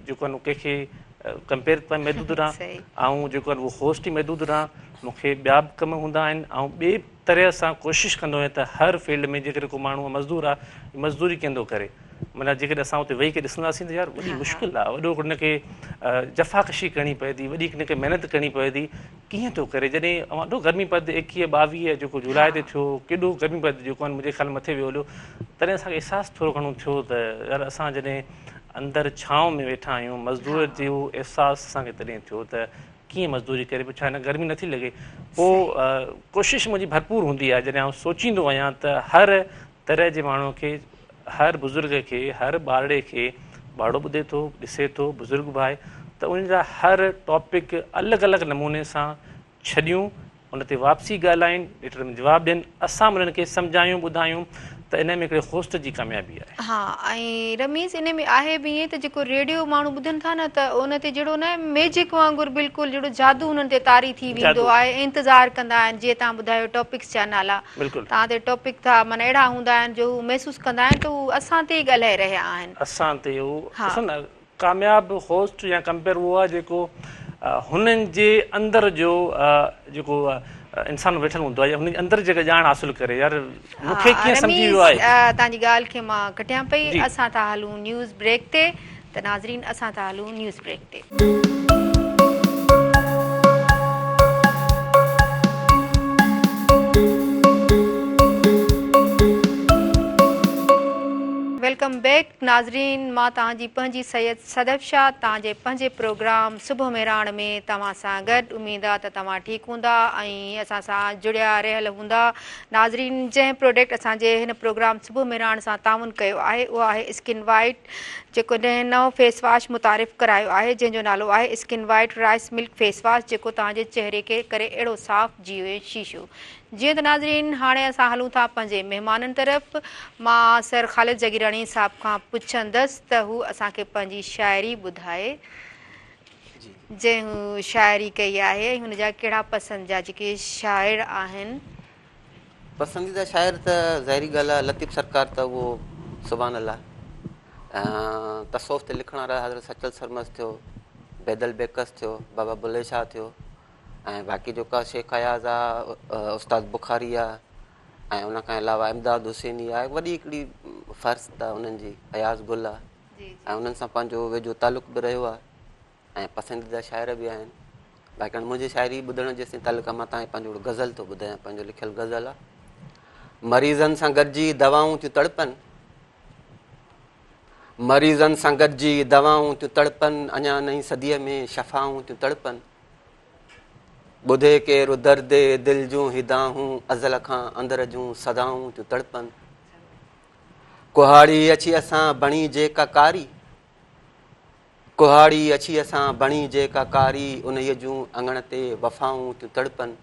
جيڪو آهي ڪنهن کي ڪمپيئر تائين محدود رهان آئون جيڪو آهي اهو هوسٽ ئي محدود رهان مون کي ٻيا به ڪم هوندا آهن آئون ٻئي طرح سان ڪوشش ڪندو آهيان ته هر فيلڊ ۾ جيڪڏهن ڪو ماڻهو مزدور آهي مزدوري ڪيئن ٿو ڪري معنيٰ جيڪڏهن اسان اتي ويهي ڪري ڏسنداسين ته يار وڏي مشڪل آهي وڏو هن کي جفاڪشي ڪرڻي پئي ٿي وڏي هن کي محنت ڪرڻي پئي ٿي ڪيئن ٿو ڪري جڏهن اوهان ڏٺو گرمي پد ايڪيهه ٻاويهه جيڪو جولاء تي ٿيو ڪيڏو گرمي پد جيڪو آهي منهنجي خيال مٿي ويو هليو تڏهن اسان کي احساس ٿورو گهڻو ٿيو ته يار اسان جڏهن اندر ڇانو ۾ ويٺا آهيون مزدور جو احساس اسان کي تڏهن ٿيو ته ڪيئن مزدوري ڪري پيو ڇا هن گرمي نٿي لڳي پوء ڪوشش منهنجي ڀرپور هوندي آهي جڏهن آئون سوچيندو آهيان ته هر طرح جي ماڻهو کي هر بزرگ کي هر ٻارڙي کي ٻارڙو ٻڌي ٿو ڏسي ٿو بزرگ به آهي ته ان جا هر ٽاپڪ الڳ الڳ نموني سان ڇڏيون ان تي واپسي ڳالهائين ليٽر ۾ جواب ڏين اسان به انهن کي سمجهايون ٻڌايون ته ان ۾ هڪڙي هوسٽ جي ڪاميابي آهي. ها ۽ رميز ان ۾ آهي به ائين ته جيڪو ريڊيو ماڻهو ٻڌن ٿا نه ته ان تي جهڙو نه ميجڪ وانگر بلڪل جهڙو جادو انهن تي طاري ٿي ويندو آهي ۽ انتظار ڪندا آهن جيئن توهان ٻڌايو ٽاپڪس جا نالا توهان تي ٽاپڪ ٿا معنيٰ اهڙا هوندا آهن جو هو محسوس ڪندا آهن ته هو اسان تي ئي ڳالهائي رهيا آهن. اسان تي هو ڏسو نه ڪامياب هوسٽ يا ڪمپيئر اهو آهي جيڪو هنن جي اندر جو جيڪو انسان ويٺل هوندو آهي يا هن جي اندر جيڪا ڄاڻ حاصل ڪري يار مون کي ڪيئن سمجهي ويو آهي. رميز توهان جي ڳالهه کي مان ڪٽيان پئي اسان ٿا هلون نيوز بريڪ تي ته ناظرين اسان ٿا هلون نيوز بريڪ تي. Welcome back ناظرين مان توهان جي پنهنجي سيد صدف شاهه توهان جي پنهنجي پروگرام صبح مهراڻ ۾ توهان سان گڏ اميد آ ته توهان ٺيڪ هوندا ۽ اسان سان جڙيا رهيل هوندا ناظرين جنهن پروڊڪٽ اسان جي هن پروگرام صبح مهراڻ سان تعاون ڪيو آهي اهو آهي اسڪن وائيٽ جيڪو نئين نئون فيس واش متعارف ڪرايو آهي جنهن جو نالو آهي skin white rice milk face wash جيڪو توهان جي چهري کي ڪري اهڙو صاف جيئن شيشو جيئن ته ناظرين هاڻي اسان هلون ٿا پنهنجي مهمانن طرف مان سر خالد جگيراڻي صاحب کان پڇندس ته هو اسان کي پنهنجي شاعري ٻڌائي جنهن هو شاعري ڪئي آهي ۽ هن جا ڪهڙا پسند جا جيڪي شاعر آهن. پسنديده شاعر ته ظاهري ڳالهه آهي لطيف سرڪار ته اهو سبحان الله تصوف تي لکڻ وارا حضرت سچل سرمست ٿيو بيدل بيڪس ٿيو بابا بلهي شاهه ٿيو ۽ باقي جيڪا شيخ اياز آ استاد بخاري آ ۽ ان کان علاوه امداد حسيني آ وڏي هڪڙي فهرست آ انهن جي اياز گل آ ۽ انهن سان پنهنجو ويجهو تعلق به رهيو آ ۽ پسنديده شاعر به آهن باقي هاڻي منهنجي شاعري ٻڌڻ جيستائين تعلق آ مان توهان کي پنهنجو هڪڙو غزل ٿو ٻڌايان پنهنجو لکيل غزل آ مريضن سان گڏجي دوائون ٿيون تڙپن مريضن سان گڏجي دوائون ٿيون تڙپن اڃا نئين صديء ۾ شفائون ٿيون تڙپن ٻڌي ڪير درد دل جون هي دانهون ازل کان اندر جون صدائون ٿيون تڙپن ڪهاڙي اڇيء سان بڻي جيڪا ڪاري ڪهاڙي اڇيء سان بڻي جيڪا ڪاري انهيء جون اڱڻ تي وفائون ٿيون تڙپن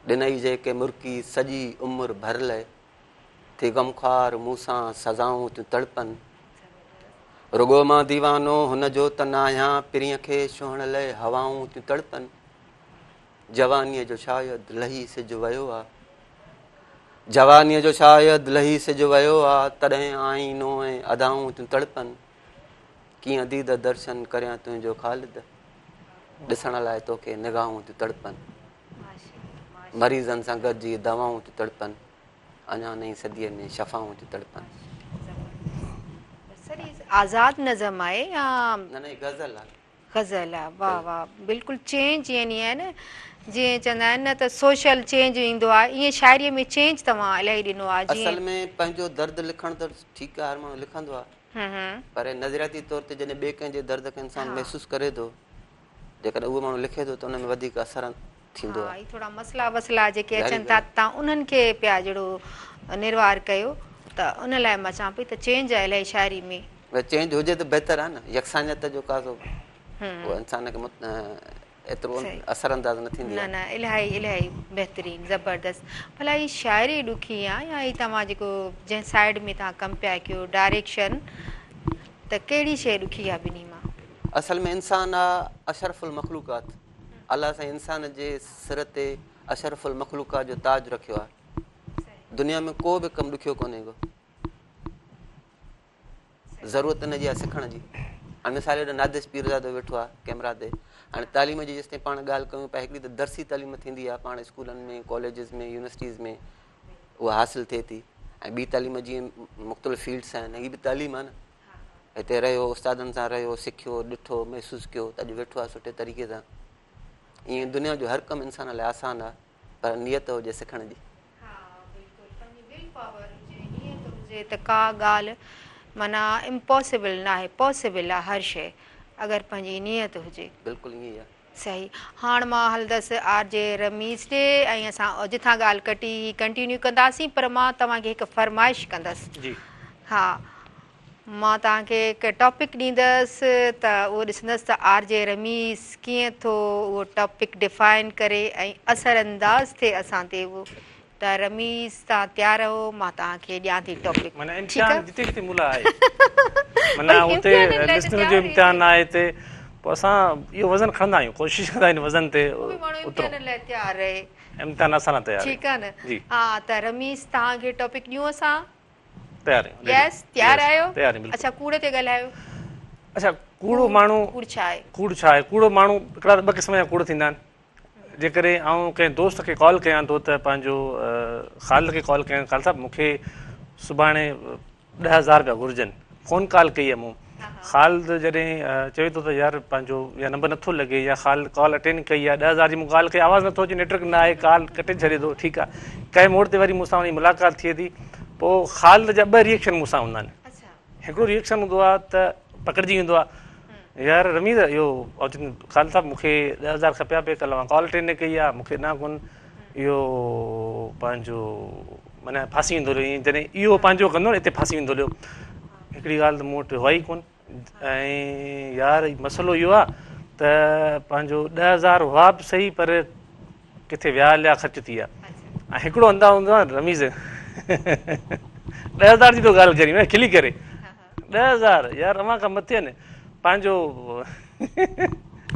ڏنئي جيڪي مرڪي سڄي عمر ڀر لئه ٿي غمخوار مون سان سزائون ٿيون تڙپن. رڳو مان ديوانو هن جو ته ناهيان پرينء کي ڇهڻ لئه هوائون ٿيون تڙپن. جوانيء جو شايد لهي سج ويو آ. جوانيء جو شايد لهي سج ويو آ تڏهن آئينو ۽ ادائون ٿيون تڙپن. ڪيئن ديد درشن ڪريان تنهنجو خالد ڏسڻ لاء توکي نگاهون ٿيون تڙپن. مريضن سان گڏجي دوائون ٿيون تڙپن اڃا نئين صديء ۾ شفائون ٿيون تڙپن. سر هي آزاد نظم آهي يا نه نه هي غزل آهي. غزل آهي واه واه بلڪل چينج يعني آهي نه جيئن چوندا آهن نه ته سوشل چينج ايندو آهي ائين شاعريء ۾ چينج توهان الاهي ڏنو آهي جيئن اصل ۾ پنهنجو درد لکڻ ته ٺيڪ آهي هر ماڻهو لکندو آهي پر نظرياتي طور تي جڏهن ٻئي ڪنهن جي درد کي انسان محسوس ڪري ٿو جيڪڏهن اهو ماڻهو لکي ٿو ته ان ۾ وڌيڪ اثر ٿيندو آهي. ها اهي ٿورا مسئلا وسلا جيڪي اچن ٿا تان انهن کي پيا جهڙو نروار ڪيو ته ان لاء مان چوان پئي ته چينج آهي الاهي شاعري ۾. چينج هجي ته بهتر آهي نه يڪسانيت جو ڪا سو اهو انسان کي ايترو اثر انداز نه ٿيندي نه آهي. نه الاهي الاهي بهترين زبردست ڀلا هي شاعري ڏکي آ يا هي توهان جيڪو جنهن سائيڊ ۾ توهان ڪم پيا ڪيو ڊائريڪشن ته ڪهڙي شيء ڏکي آ ٻنهي مان. اصل ۾ انسان آ اشرف المخلوقات الله سائين انسان جي سر تي اشرف المخلوقات جو تاج رکيو آ دنيا ۾ ڪو به ڪم ڏکيو ڪونهي ڪو. ضرورت ان جي آهي سکڻ جي. هاڻي مثال هيڏو نادش پيرزادو ويٺو آهي ڪئميرا تي. هاڻي تعليم جي جيستائين پاڻ ڳالهه ڪيون پيا هڪڙي ته درسي تعليم ٿيندي آهي پاڻ اسڪولن ۾ ڪاليجز ۾ يونيورسٽيز ۾ اها حاصل ٿئي ٿي ۽ ٻي تعليم جيئن مختلف فيلڊس آهن هي به تعليم آهي نه هتي رهيو استادن سان رهيو سکيو ڏٺو محسوس ڪيو ته اڄ ويٺو آهي سٺي طريقي سان ائين دنيا جو هر ڪم انسان لاء آسان آهي پر نيت هجي سکڻ جي. ها بلڪل پنهنجي will power هجي نيت هجي ته ڪا ڳالهه معنيٰ امپاسيبل ناهي پاسيبل آ هر شيء اگر پنهنجي نيت هجي. بلڪل ائين ئي آ. صحيح هاڻ مان هلندس آر جي رميز ڏي ۽ اسان جتان ڳالهه ڪٽي هئي ڪنٽينيو ڪنداسين پر مان توهان کي هڪ فرمائش ڪندس. جي. ها مان توهان کي هڪ ٽاپڪ ڏيندس ته اهو ڏسندس ته آر جي رميز ڪيئن ٿو اهو ٽاپڪ ڊفائن ڪري ۽ اثر انداز ٿئي اسان تي اهو ته رميز توهان تيار رهو مان توهان کي ڏيان ٿي ٽاپڪ معنيٰ ٺيڪ امتحان آ جتي ڪٿي مون لاء آهي معنيٰ ڀئي اتي امتحانن لاء ته لسنر جو تيار رهجي امتحان آهي هتي پوء اسان اهو وزن کڻندا آهيون ڪوشش ڪندا آهيون وزن تي پوء به ماڻهو اترون امتحانن لاء تيار رهي امتحان اسان لاء تيار ٺيڪ آ نه جي ها ته رميز توهان کي ٽاپڪ ڏيون اسان تيار آهيون يس تيار آهيو تيار آهيون اڇا ڪوڙ تي ڳالهايو اڇا ڪوڙو ماڻهو ڪوڙ ڇا آهي ڪوڙ ڇا آهي ڪوڙو ماڻهو هڪڙا ته ٻه قسم جا ڪوڙ ٿيندا آهن جيڪڏهن آئون ڪنهن دوست کي ڪال ڪيان ٿو ته پنهنجو خالد کي ڪال ڪيان خالد صاحب مون کي سڀاڻي 10000 روپيا گهرجن فون ڪال ڪئي آهي مون خالد جڏهن چوي ٿو ته يار پنهنجو يا نمبر نٿو لڳي يا خالد ڪال اٽينڊ ڪئي آهي 10000 جي مون ڪال ڪئي آواز نٿو اچي نيٽورڪ نه آهي ڪال ڪٽي ڇڏي ٿو ٺيڪ آهي ڪنهن موڙ تي وري مون سان وڃي ملاقات ٿئي ٿي پوء خالد جا ٻه ريئڪشن مون سان هوندا آهن هڪڙو ريئڪشن هوندو آهي ته پڪڙجي ويندو آهي يار رميز اهو خالد صاحب مون کي 10000 کپيا پئي ڪلهه اوهان ڪال اٽينڊ نه ڪئي آهي مون کي ڏنا ڪون اهو پنهنجو معنيٰ ڦاسي ويندو هليو ائين جڏهن اهو پنهنجو ڪندو نه اتي ڦاسي ويندو هليو هڪڙي ڳالهه ته مون وٽ هئا ئي ڪون ۽ يار مسئلو اهو آهي ته پنهنجو 10000 هئا به صحيح پر ڪٿي ويا هليا خرچ ٿي ويا ۽ هڪڙو انداز هوندو آهي رميز 10000 جي ٿو ڳالهه ڪرين کلي ڪري 10000 يار اوهان کان مٿي آهن پنهنجو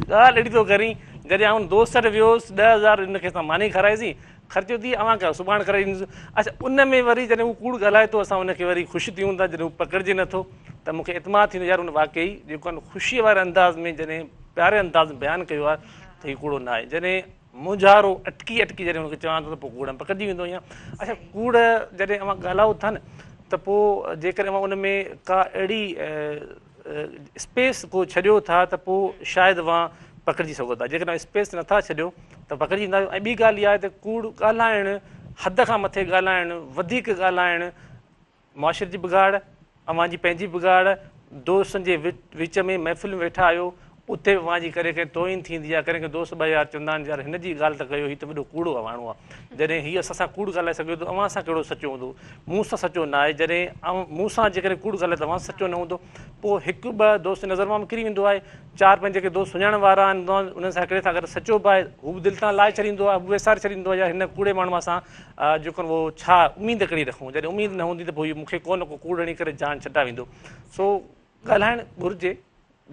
ڳالهه اهڙي ٿو ڪرين جڏهن آئون دوست وٽ ويو هوس 10000 هن کي اسان ماني کارائيسين خرچو ٿي اوهان کان سڀاڻ ڪرائي ڏيندس اڇا ان ۾ وري جڏهن هو ڪوڙ ڳالهائي ٿو اسان ان کي وري خوش ٿيون ٿا جڏهن هو پڪڙجي نٿو ته مون کي اعتماد ٿيندو يار هن واقعي جيڪو آهي خوشيء واري انداز ۾ جڏهن پياري انداز ۾ بيان ڪيو آهي ته هي ڪوڙو نه آهي جڏهن مونجهارو اٽڪي اٽڪي جڏهن هن کي چوان ٿو ته پوء ڪوڙ ۾ پڪڙجي ويندو آهيان اڇا ڪوڙ جڏهن اوهان ڳالهايو ٿا نه ته پوء جيڪڏهن اوهان ان ۾ ڪا اهڙي اسپيس ڪو ڇڏيو ٿا ته پوء شايد اوهان پڪڙجي سگهو ٿا جيڪڏهن اسپيس نٿا ڇڏيو ته پڪڙجي ويندا آهيو ۽ ٻي ڳالهه اها آهي ته ڪوڙ ڳالهائڻ حد کان مٿي ڳالهائڻ وڌيڪ ڳالهائڻ معاشري جي بگاڙ اوهان جي پنهنجي بگاڙ دوستن جي وچ ۾ محفل ۾ ويٺا آهيو اتي به اوهان جي ڪڏهن ڪڏهن توهين ٿيندي آهي ڪڏهن ڪڏهن دوست ٻه يار چوندا آهن يار هن جي ڳالهه ته ڪيو هي ته وڏو ڪوڙو ماڻهو آهي جڏهن هي اسان سان ڪوڙ ڳالهائي سگهي ٿو اوهان سان ڪهڙو سچو هوندو مون سان سچو نه آهي جڏهن مون سان جيڪڏهن ڪوڙ ڳالهائي ته اوهان سان سچو نه هوندو پوء هڪ ٻه دوست نظر مان به ڪري ويندو آهي چار پنج جيڪي دوست سڃاڻڻ وارا آهن انهن سان هڪڙي سان اگر سچو به آهي هو به دل تان لاهي ڇڏيندو آهي هو به ويساري ڇڏيندو آهي يار هن ڪوڙي ماڻهوء سان جيڪو اهو ڇا اميد ڪهڙي رکون جڏهن اميد نه هوندي ته پوء هي مون کي ڪو نه ڪو ڪوڙ هڻي ڪري جان ڇٽائي ويندو سو ڳالهائڻ گهرجي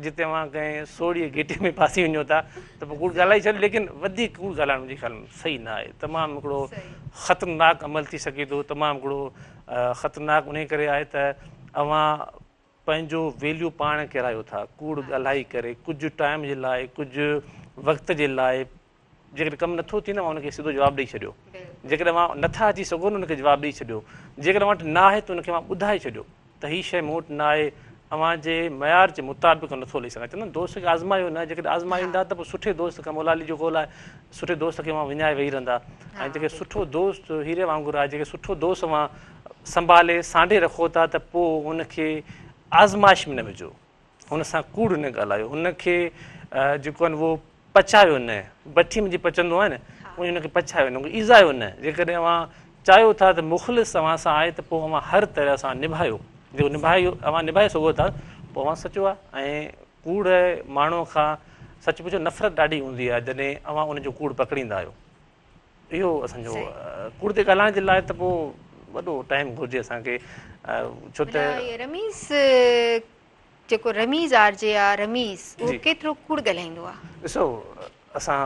جتي اوهان ڪنهن سوڙهي گهٽي ۾ ڦاسي وڃو ٿا ته پوء ڪوڙ ڳالهائي ڇڏيو ليڪن وڌيڪ ڪوڙ ڳالهائڻ منهنجي خيال ۾ صحيح نه آهي تمام هڪڙو خطرناڪ عمل ٿي سگهي ٿو تمام هڪڙو خطرناڪ انهي ڪري آهي ته اوهان پنهنجو ويليو پاڻ ڪيرايو ٿا ڪوڙ ڳالهائي ڪري ڪجهه ٽائيم جي لاء ڪجهه وقت جي لاء جيڪڏهن ڪم نٿو ٿئي نه اوهان ان کي سڌو جواب ڏئي ڇڏيو جيڪڏهن اوهان نٿا اچي سگهو نه ان کي جواب ڏئي ڇڏيو جيڪڏهن اوهان وٽ نه آهي ته ان کي اوهان ٻڌائي ڇڏيو ته هي شيء مون وٽ نه آهي اوهان جي معيار جي مطابق نٿو لهي سگهان چوندا آهن دوست کي آزمايو نه جيڪڏهن آزمائيندا ته پوء سٺي دوست کان مولا علي جو قول آهي سٺي دوست کي اوهان وڃائي ويهي رهندا ۽ جيڪي سٺو دوست هيري وانگر آهي جيڪي سٺو دوست اوهان سنڀالي سانڍي رکو ٿا ته پوء ان کي آزمائش ۾ نه وجهو هن سان ڪوڙ نه ڳالهايو، هن کي جيڪو آهي اهو پچايو نه، بٺي ۾ جيئن پچندو آهي نه، ائين هن کي پچايو نه، هن کي ايذايو نه، جيڪڏهن اوهان چاهيو ٿا ته مخلص اوهان سان آهي ته پوء اوهان هر طرح سان نڀايو، جيڪو نڀايو اوهان نڀائي سگهو ٿا پوء اوهان سچو آهي ۽ ڪوڙ ماڻهوء کان سچ پڇو نفرت ڏاڍي هوندي آهي جڏهن اوهان ان جو ڪوڙ پڪڙيندا آهيو. اهو اسان جو ڪوڙ تي ڳالهائڻ جي لاء ته پوء وڏو ٽائيم گهرجي اسان کي ڇو ته. رميز جيڪو رميز آر جي آ رميز اهو ڪيترو ڪوڙ ڳالهائيندو آ؟ ڏسو اسان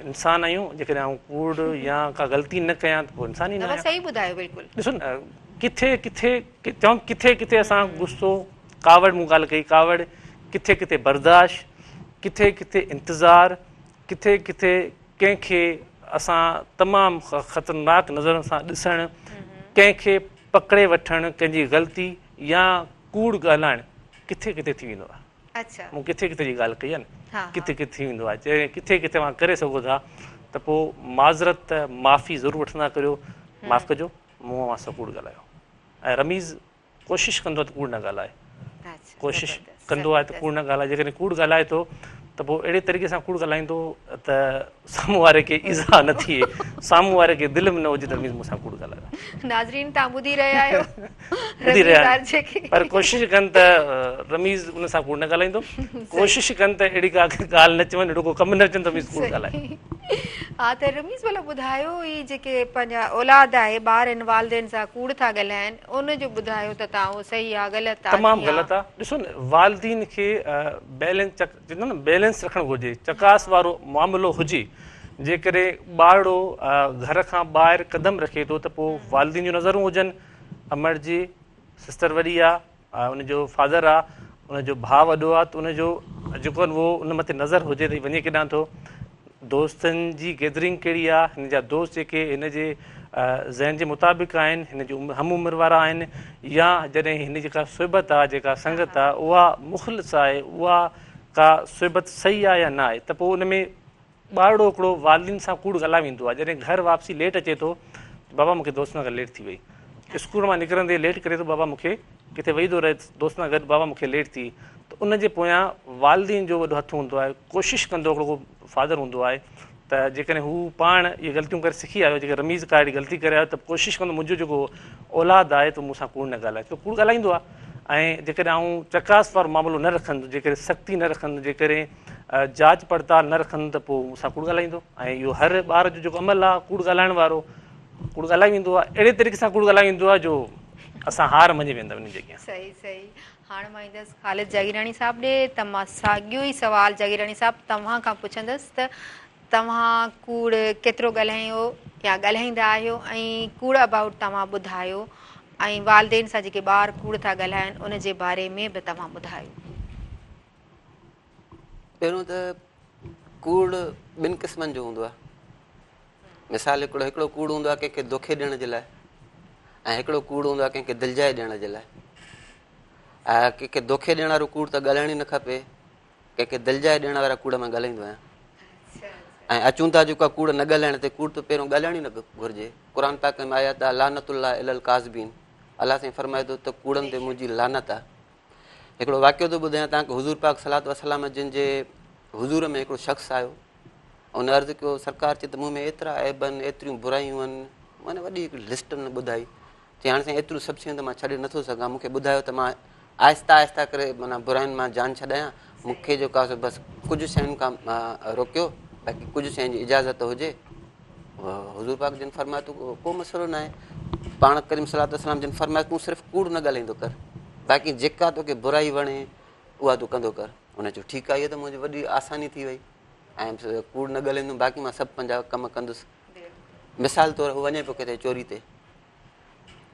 انسان آهيون جيڪڏهن آئون ڪوڙ يا ڪا غلطي نه ڪيان ته پوء انسان ئي نه آهيان. صحيح ٻڌايو بلڪل. ڏسو نه ڪٿي ڪٿي چوان ڪٿي ڪٿي اسان غصو ڪاوڙ مون ڳالهه ڪئي ڪاوڙ ڪٿي ڪٿي برداشت ڪٿي ڪٿي انتظار ڪٿي ڪٿي ڪنهن کي اسان تمام خطرناڪ نظرن سان ڏسڻ ڪنهن کي پڪڙي وٺڻ ڪنهن جي غلطي يا ڪوڙ ڳالهائڻ ڪٿي ڪٿي ٿي ويندو آهي. مون ڪٿي ڪٿي جي ڳالهه ڪئي آهي نه ڪٿي ڪٿي ٿي ويندو آهي جڏهن ڪٿي ڪٿي اوهان ڪري سگهو ٿا ته پوء معذرت معافي ضرور وٺندا ڪريو معاف ڪجو مون اوهان سان ڪوڙ ڳالهايو ۽ رميز ڪوشش ڪندو آهي ته ڪوڙ نه ڳالهائي ڪوشش ڪندو آهي ته ڪوڙ نه ڳالهائي جيڪڏهن ڪوڙ ڳالهائي ٿو ته پوء اهڙي طريقي سان ڪوڙ ڳالهائيندو ته سامهون واري کي ايذاء نه ٿئي سامهون واري کي دل ۾ نه هجي ته رميز مون سان ڪوڙ ڳالهايو. ناظرين توهان ٻڌي رهيا آهيو رميز آر جي کي. پر ڪوشش ڪن ته رميز ان سان ڪوڙ نه ڳالهائيندو ڪوشش ڪن ته اهڙي ڪا ڳالهه نه چون اهڙو ڪو ڪم نه چون ته رميز ڪوڙ ڳالهائي. ها ته رميز ڀلا ٻڌايو هي جيڪي پنهنجا اولاد آهي ٻار آهن والدين سان ڪوڙ ٿا ڳالهائن ان جو ٻڌايو ته توهان اهو صحيح آ غلط آ تمام غلط آ ڏسو نه والدين کي بيلنس چوندا نه بيلنس رکڻ گهرجي چڪاس وارو معاملو هجي جيڪڏهن ٻارڙو گهر کان ٻاهر قدم رکي ٿو ته پوء والدين جون نظرون هجن امڙ جي سسٽر وڏي آ ان جو فادر آ ان جو ڀاء وڏو آ ته ان جو جيڪو آهي اهو ان مٿي نظر هجي ته وڃي ڪيڏانهن ٿو دوستن جي گيدرنگ ڪهڙي آ هن جا دوست جيڪي هن جي ذهن جي مطابق آهن هن جي هم عمر وارا آهن يا جڏهن هن جي جيڪا صحبت آ جيڪا سنگت آ اها مخلص آهي اها ڪا صحبت صحيح آ يا نه آهي ته پوء ان ۾ ٻارڙو هڪڙو والدين سان ڪوڙ ڳالهائي ويندو آهي جڏهن گهر واپسي ليٽ اچي ٿو ته بابا مونکي دوستن سان گڏ ليٽ ٿي وئي اسڪول مان نڪرندي ليٽ ڪري ٿو بابا مونکي ڪٿي وئي ٿو رهي دوستن سان گڏ بابا مونکي ليٽ ٿي ته ان جي پويان والدين جو وڏو هٿ هوندو آهي ڪوشش ڪندو هڪڙو ڪو فادر هوندو آهي ته جيڪڏهن هو پاڻ اهي غلطيون ڪري سکي آيو جيڪڏهن رميز ڪا اهڙي غلطي ڪري آيو ته ڪوشش ڪندو منهنجو جيڪو اولاد آهي ته مون سان ڪوڙ نه ڳالهائي ڇو ڪوڙ ڳالهائيندو آهي ۽ جيڪڏهن آئون چڪاس وارو معاملو نه رکندس جيڪڏهن سختي نه رکندس جيڪڏهن جاچ پڙتال نه رکندس ته پوء مون سان ڪوڙ ڳالهائيندو ۽ اهو هر ٻار جو جيڪو عمل آهي ڪوڙ ڳالهائڻ وارو ڪوڙ ڳالهائي ويندو آهي اهڙي طريقي سان ڪوڙ ڳالهائي ويندو آهي جو اسان هار مڃي ويندا انهن جي اڳيان. صحيح صحيح هاڻ مان ايندس خالد جاگيراڻي صاحب ڏي ته مان ساڳيو ئي سوال جاگيراڻي صاحب توهان کان پڇندس ته توهان ڪوڙ ڪيترو ڳالهايو يا ڳالهائيندا آهيو ۽ ڪوڙ ابائوٽ توهان ٻڌايو ۽ والدين سان جيڪي ٻار ڪوڙ ٿا ڳالهائن ان جي باري ۾ به توهان ٻڌايو. پهريون ته ڪوڙ ٻن قسمن جو هوندو آهي مثال هڪڙو هڪڙو ڪوڙ هوندو آهي ڪنهن کي دوکي ڏيڻ جي لاء ۽ هڪڙو ڪوڙ هوندو آهي ڪنهن کي دلجاء ڏيڻ جي لاء ۽ ڪنهن کي دوکي ڏيڻ وارو ڪوڙ ته ڳالهائڻ ئي نه کپي ڪنهن کي دلجاء ڏيڻ وارا ڪوڙ مان ڳالهائيندو آهيان ۽ اچون ٿا جيڪو ڪوڙ نه ڳالهائڻ تي ڪوڙ ته پهريون ڳالهائڻ ئي نه گهرجي قرآن پاڪ ۾ آيت آهي لعنت الله علي الڪاذبين الله سائين فرمائي ٿو ته ڪوڙن تي منهنجي لعنت آهي هڪڙو واقعو ٿو ٻڌايان توهان کي حضور پاڪ صلوات والسلام جن جي حضور ۾ هڪڙو شخص آيو ان عرض ڪيو سرڪار چي ته مون ۾ ايترا عيب آهن ايتريون برايون آهن معنيٰ وڏي هڪڙي لسٽ ان ٻڌائي چي هاڻي سائين ايتريون سڀ شيون ته مان ڇڏي نٿو سگهان مون کي ٻڌايو ته مان آهستي آهستي ڪري معنيٰ براين مان جان ڇڏايان مون کي جيڪو آهي سو بس ڪجهه شين کان روڪيو باقي ڪجهه شين جي اجازت هجي حضور پاڪ جن فرمايو ته ڪو مسئلو ناهي پاڻ ڪريم صلي الله وسلم جن فرمايو تون صرف ڪوڙ نه ڳالهائيندو ڪر باقي جيڪا توکي برائي وڻي اها تون ڪندو ڪر ان چيو ٺيڪ آهي ته منهنجي وڏي آساني ٿي وئي ۽ ڪوڙ نه ڳالهائيندم باقي مان سڀ پنهنجا ڪم ڪندس مثال طور هو وڃي پيو ڪٿي چوري تي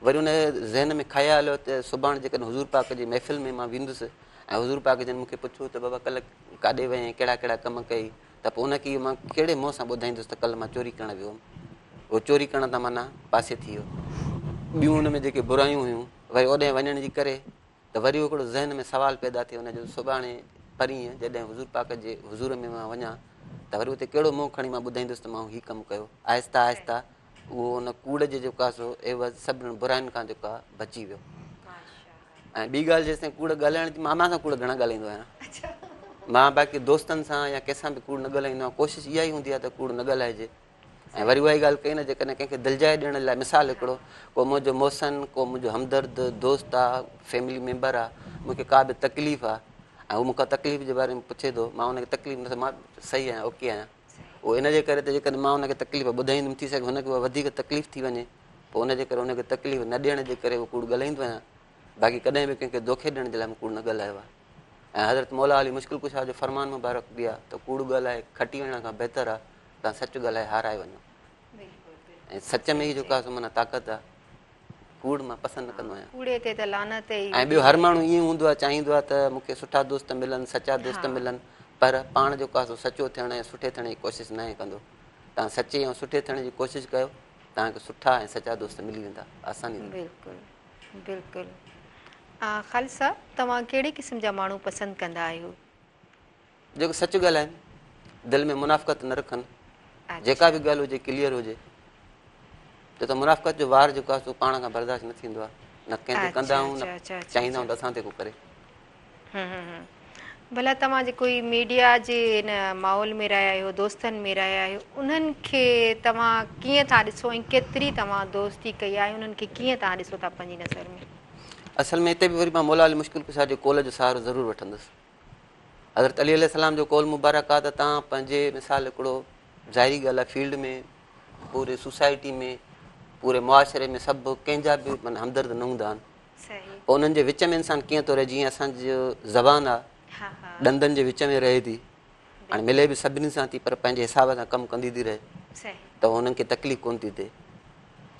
وري ان ذهن ۾ خيال آيو ته سڀاڻي جيڪڏهن حضور پاڪ جي محفل ۾ مان ويندس ۽ حضور پاڪ جن مون کي پڇيو ته بابا ڪلهه ڪاڏي وئين ڪهڙا ڪهڙا ڪم ڪئي ته پوء ان کي مان ڪهڙي منهن سان ٻڌائيندس ته ڪلهه مان چوري ڪرڻ ويو هوم اهو چوري ڪرڻ تان معنيٰ پاسي ٿي ويو ٻيون ان ۾ جيڪي برايون هيون وري اوڏانهن وڃڻ جي ڪري ته وري هڪڙو ذهن ۾ سوال پيدا ٿئي ان جو سڀاڻي پرينء جڏهن حضور پاڪ جي حضور ۾ مان وڃان ته وري اتي ڪهڙو منهن کڻي مان ٻڌائيندس ته مان هي ڪم ڪيو آهستي آهستي اهو ان ڪوڙ جي جيڪو آهي سو عيوض سڀني براين کان جيڪو آهي بچي ويو ۽ ٻي ڳالهه جيستائين ڪوڙ ڳالهائڻ جي مان امان سان ڪوڙ گهڻا ڳالهائيندو آهيان مان باقي دوستن سان يا ڪنهن سان به ڪوڙ نه ڳالهائيندو آهيان ڪوشش اها ئي هوندي آهي ته ڪوڙ نه ڳالهائجي ۽ وري اها ئي ڳالهه ڪئي نه جيڪڏهن ڪنهن کي دلجاء ڏيڻ لاء مثال هڪڙو ڪو منهنجو محسن ڪو منهنجو همدرد دوست آ فيملي ميمبر آ مون کي ڪا به تڪليف آ ۽ هو مون کان تڪليف جي باري ۾ پڇي ٿو، مان ان کي تڪليف نه مان صحيح آهيان، اوڪي آهيان. اهو ان جي ڪري ته جيڪڏهن مان ان کي تڪليف ٻڌائيندم ٿي سگهي هن کي اها وڌيڪ تڪليف ٿي وڃي، پوء ان جي ڪري ان کي تڪليف نه ڏيڻ جي ڪري اهو ڪوڙ ڳالهائيندو آهيان. باقي ڪڏهن به ڪنهن کي دوکي ڏيڻ جي لاء مون ڪوڙ نه ڳالهايو آهي. ۽ حضرت مولا علي مشڪل ڪشا جو فرمان مبارڪ به آهي ته ڪوڙ ڳالهائي کٽي وڃڻ کان بهتر آهي توهان سچ ڳالهائي هارائي وڃو. ۽ سچ ۾ ئي جيڪو آهي سو معنيٰ طاقت آهي. ڪوڙ مان پسند نه ڪندو آهيان. ڪوڙي تي ته لعنت ئي ۽ ٻيو هر ماڻهو ائين هوندو آهي چاهيندو آهي ته مون کي سٺا دوست ملن سچا دوست ملن پر پاڻ جيڪو آهي سو سچو ٿيڻ ۽ سٺي ٿيڻ جي ڪوشش ناهي ڪندو. توهان سچي ۽ سٺي ٿيڻ جي ڪوشش ڪيو توهان کي سٺا ۽ سچا دوست ملي ويندا آساني سان. بلڪل بلڪل خالد صاحب توهان ڪهڙي قسم جا ماڻهو پسند ڪندا آهيو؟ جيڪو سچ ڳالهائن، دل ۾ منافقت نه رکن، جيڪا به ڳالهه هجي ڪليئر هجي، ڇو ته منافقت جو وار جيڪو آهي سو پاڻ کان برداشت نه ٿيندو آهي، نه ڪنهن تي ڪندا آهيون نه چاهيندا آهيون ته اسان تي ڪو ڪري. ڀلا توهان جيڪو هي ميڊيا جي هن ماحول ۾ رهيا آهيو، دوستن ۾ رهيا آهيو، انهن کي توهان ڪيئن ٿا ڏسو ۽ ڪيتري توهان دوستي ڪئي آهي انهن کي ڪيئن توهان ڏسو ٿا پنهنجي نظر ۾؟ اصل ۾ هتي به وري مان مولا علي مشڪل ڪشا جي قول جو سهارو ضرور وٺندس. حضرت علي عليه السلام جو قول مبارڪ آ ته توهان پنهنجي مثال هڪڙو ظاهري ڳالهه آ فيلڊ ۾ پوري سوسائٽي ۾ پوري معاشري ۾ سڀ ڪنهن جا به معنيٰ همدرد نه هوندا آهن پوء انهن جي وچ ۾ انسان ڪيئن ٿو رهي جيئن اسان جو زبان آ ڏندن جي وچ ۾ رهي ٿي هاڻي ملي به سڀني سان ٿي پر پنهنجي حساب سان ڪم ڪندي ٿي رهي ته انهن کي تڪليف ڪونه ٿي ٿئي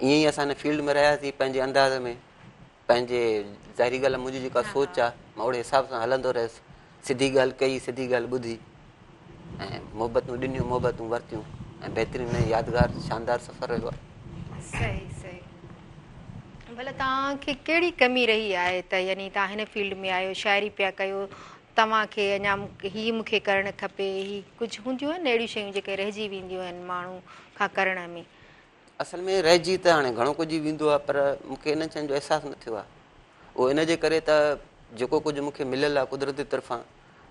ائين ئي اسان هن فيلڊ ۾ رهياسين پنهنجي انداز ۾ پنهنجي ظاهري ڳالهه منهنجي جيڪا سوچ آ مان اوڙي حساب سان هلندو رهيس سڌي ڳالهه ڪئي سڌي ڳالهه ٻڌي ۽ محبتون ڏنيون محبتون ورتيون ۽ بهترين ۽ يادگار شاندار سفر رهيو آ. صحيح صحيح ڀلا توهان کي ڪهڙي ڪمي رهي آهي ته يعني توهان هن فيلڊ ۾ آهيو شاعري پيا ڪيو توهان کي اڃا هي مون کي ڪرڻ کپي هي ڪجهه هونديون آهن اهڙيون شيون جيڪي رهجي وينديون آهن ماڻهو کان ڪرڻ ۾. اصل ۾ رهجي ته هاڻي گهڻو ڪجهه ئي ويندو آهي پر مون کي انهن شين جو احساس نه ٿيو آهي. اهو ان جي ڪري ته جيڪو ڪجهه مون کي مليل آهي قدرت جي طرفان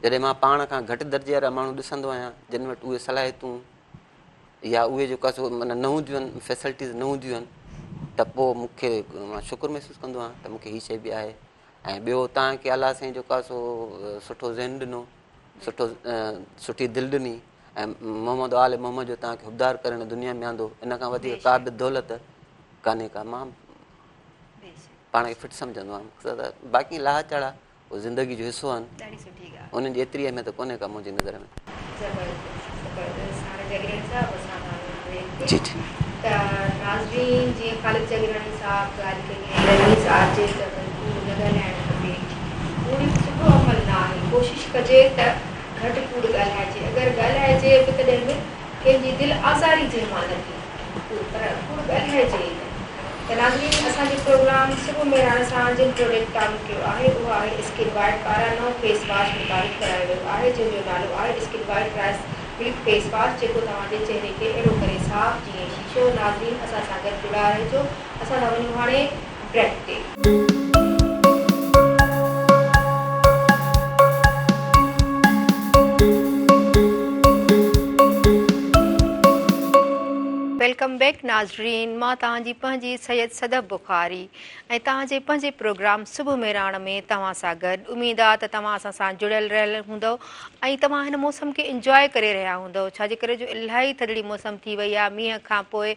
جڏهن مان پاڻ کان گهٽ درجي وارا ماڻهو ڏسندو آهيان جن وٽ اهي صلاحيتون يا اهي جيڪو آهي سو معنيٰ نه هونديون آهن فيسلٽيز نه هونديون آهن ته پوء مون کي مان شڪر محسوس ڪندو آهيان ته مون کي هي شيء به آهي ۽ ٻيو توهان کي الله سائين جيڪو آهي سو سٺو ذهن ڏنو سٺو سٺي دل ڏني ۽ محمد آل محمد جو توهان کي حبدار ڪري هن دنيا ۾ آندو ان کان وڌيڪ ڪا به دولت ڪانهي ڪا مان پاڻ کي فٽ سمجهندو آهيان باقي لاها چاڙها اهي زندگي جو حصو آهن انهن جي ايتري اهميت ڪونهي ڪا منهنجي نظر ۾. زبردست زبردست هاڻي جاگيراڻي صاحب اسان ٿا وڃون بريڪ تي جي جي. ته ناظرين جيئن خالد جاگيراڻي صاحب ڳالهه ڪئي ۽ رميز آر جي ته ڀئي ڪوڙ نه ڳالهائڻ کپي ڪوڙ هڪ سٺو عمل نه آهي ڪوشش ڪجي ته گهٽ ڪوڙ ڳالهائجي اگر ڳالهائجي به تڏهن به ڪنهن جي دل آزاري جنهن مان نه ٿئي ڪوڙ پر ڪوڙ ڳالهائجي ئي نه. ته ناظرين اسان جو پروگرام صبح مهراڻ سان جنهن پروڊڪٽ تعاون ڪيو آهي اهو آهي اسڪن وائيٽ پاران نئون فيس واش متعارف ڪرايو ويو آهي جنهن جو نالو آهي skin white rice milk face wash جيڪو توهان جي چهري کي اهڙو ڪري صاف جيئن شيشو ناظرين اسان سان گڏ جڙا رهجو اسان ٿا وڃون هاڻي بريڪ تي. Welcome back ناظرين مان توهان جي پنهنجي سيد صدف بخاري ۽ توهان جي پنهنجي پروگرام صبح مهراڻ ۾ توهان سان گڏ اميد آ ته توهان اسان سان جڙيل رهيل هوندؤ ۽ توهان هن موسم کي انجواء ڪري رهيا هوندؤ ڇا جي ڪري جو الاهي ٿڌڙي موسم ٿي وئي آ مينهن کان پوء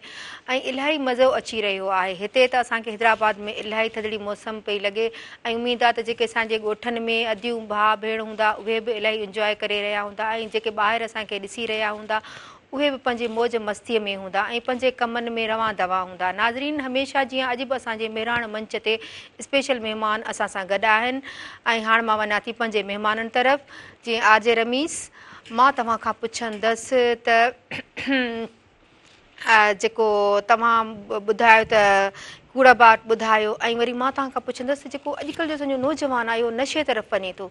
۽ الاهي مزو اچي رهيو آهي هتي ته اسان کي حيدرآباد ۾ الاهي ٿڌڙي موسم پئي لڳي ۽ اميد آ ته جيڪي اسان جي ڳوٺن ۾ اديون ڀاء ڀيڻ هوندا اهي به الاهي انجواء ڪري رهيا هوندا ۽ جيڪي ٻاهر اسان کي ڏسي رهيا هوندا اهي به پنهنجي موج مستي ۾ هوندا ۽ پنهنجي ڪمن ۾ روان دوان هوندا ناظرين هميشه جيان اڄ به اسان جي مهراڻ منچ تي اسپيشل مهمان اسان سان گڏ آهن ۽ هاڻ مان وڃان ٿي پنهنجي مهمانن طرف جيئن آر جي رميز مان توهان کان پڇندس ته جيڪو توهان ٻڌايو ته ڪوڙا بات ٻڌايو ۽ وري مان توهان کان پڇندس ته جيڪو اڄڪلهه جو اسان جو نوجوان آهي اهو نشي طرف وڃي ٿو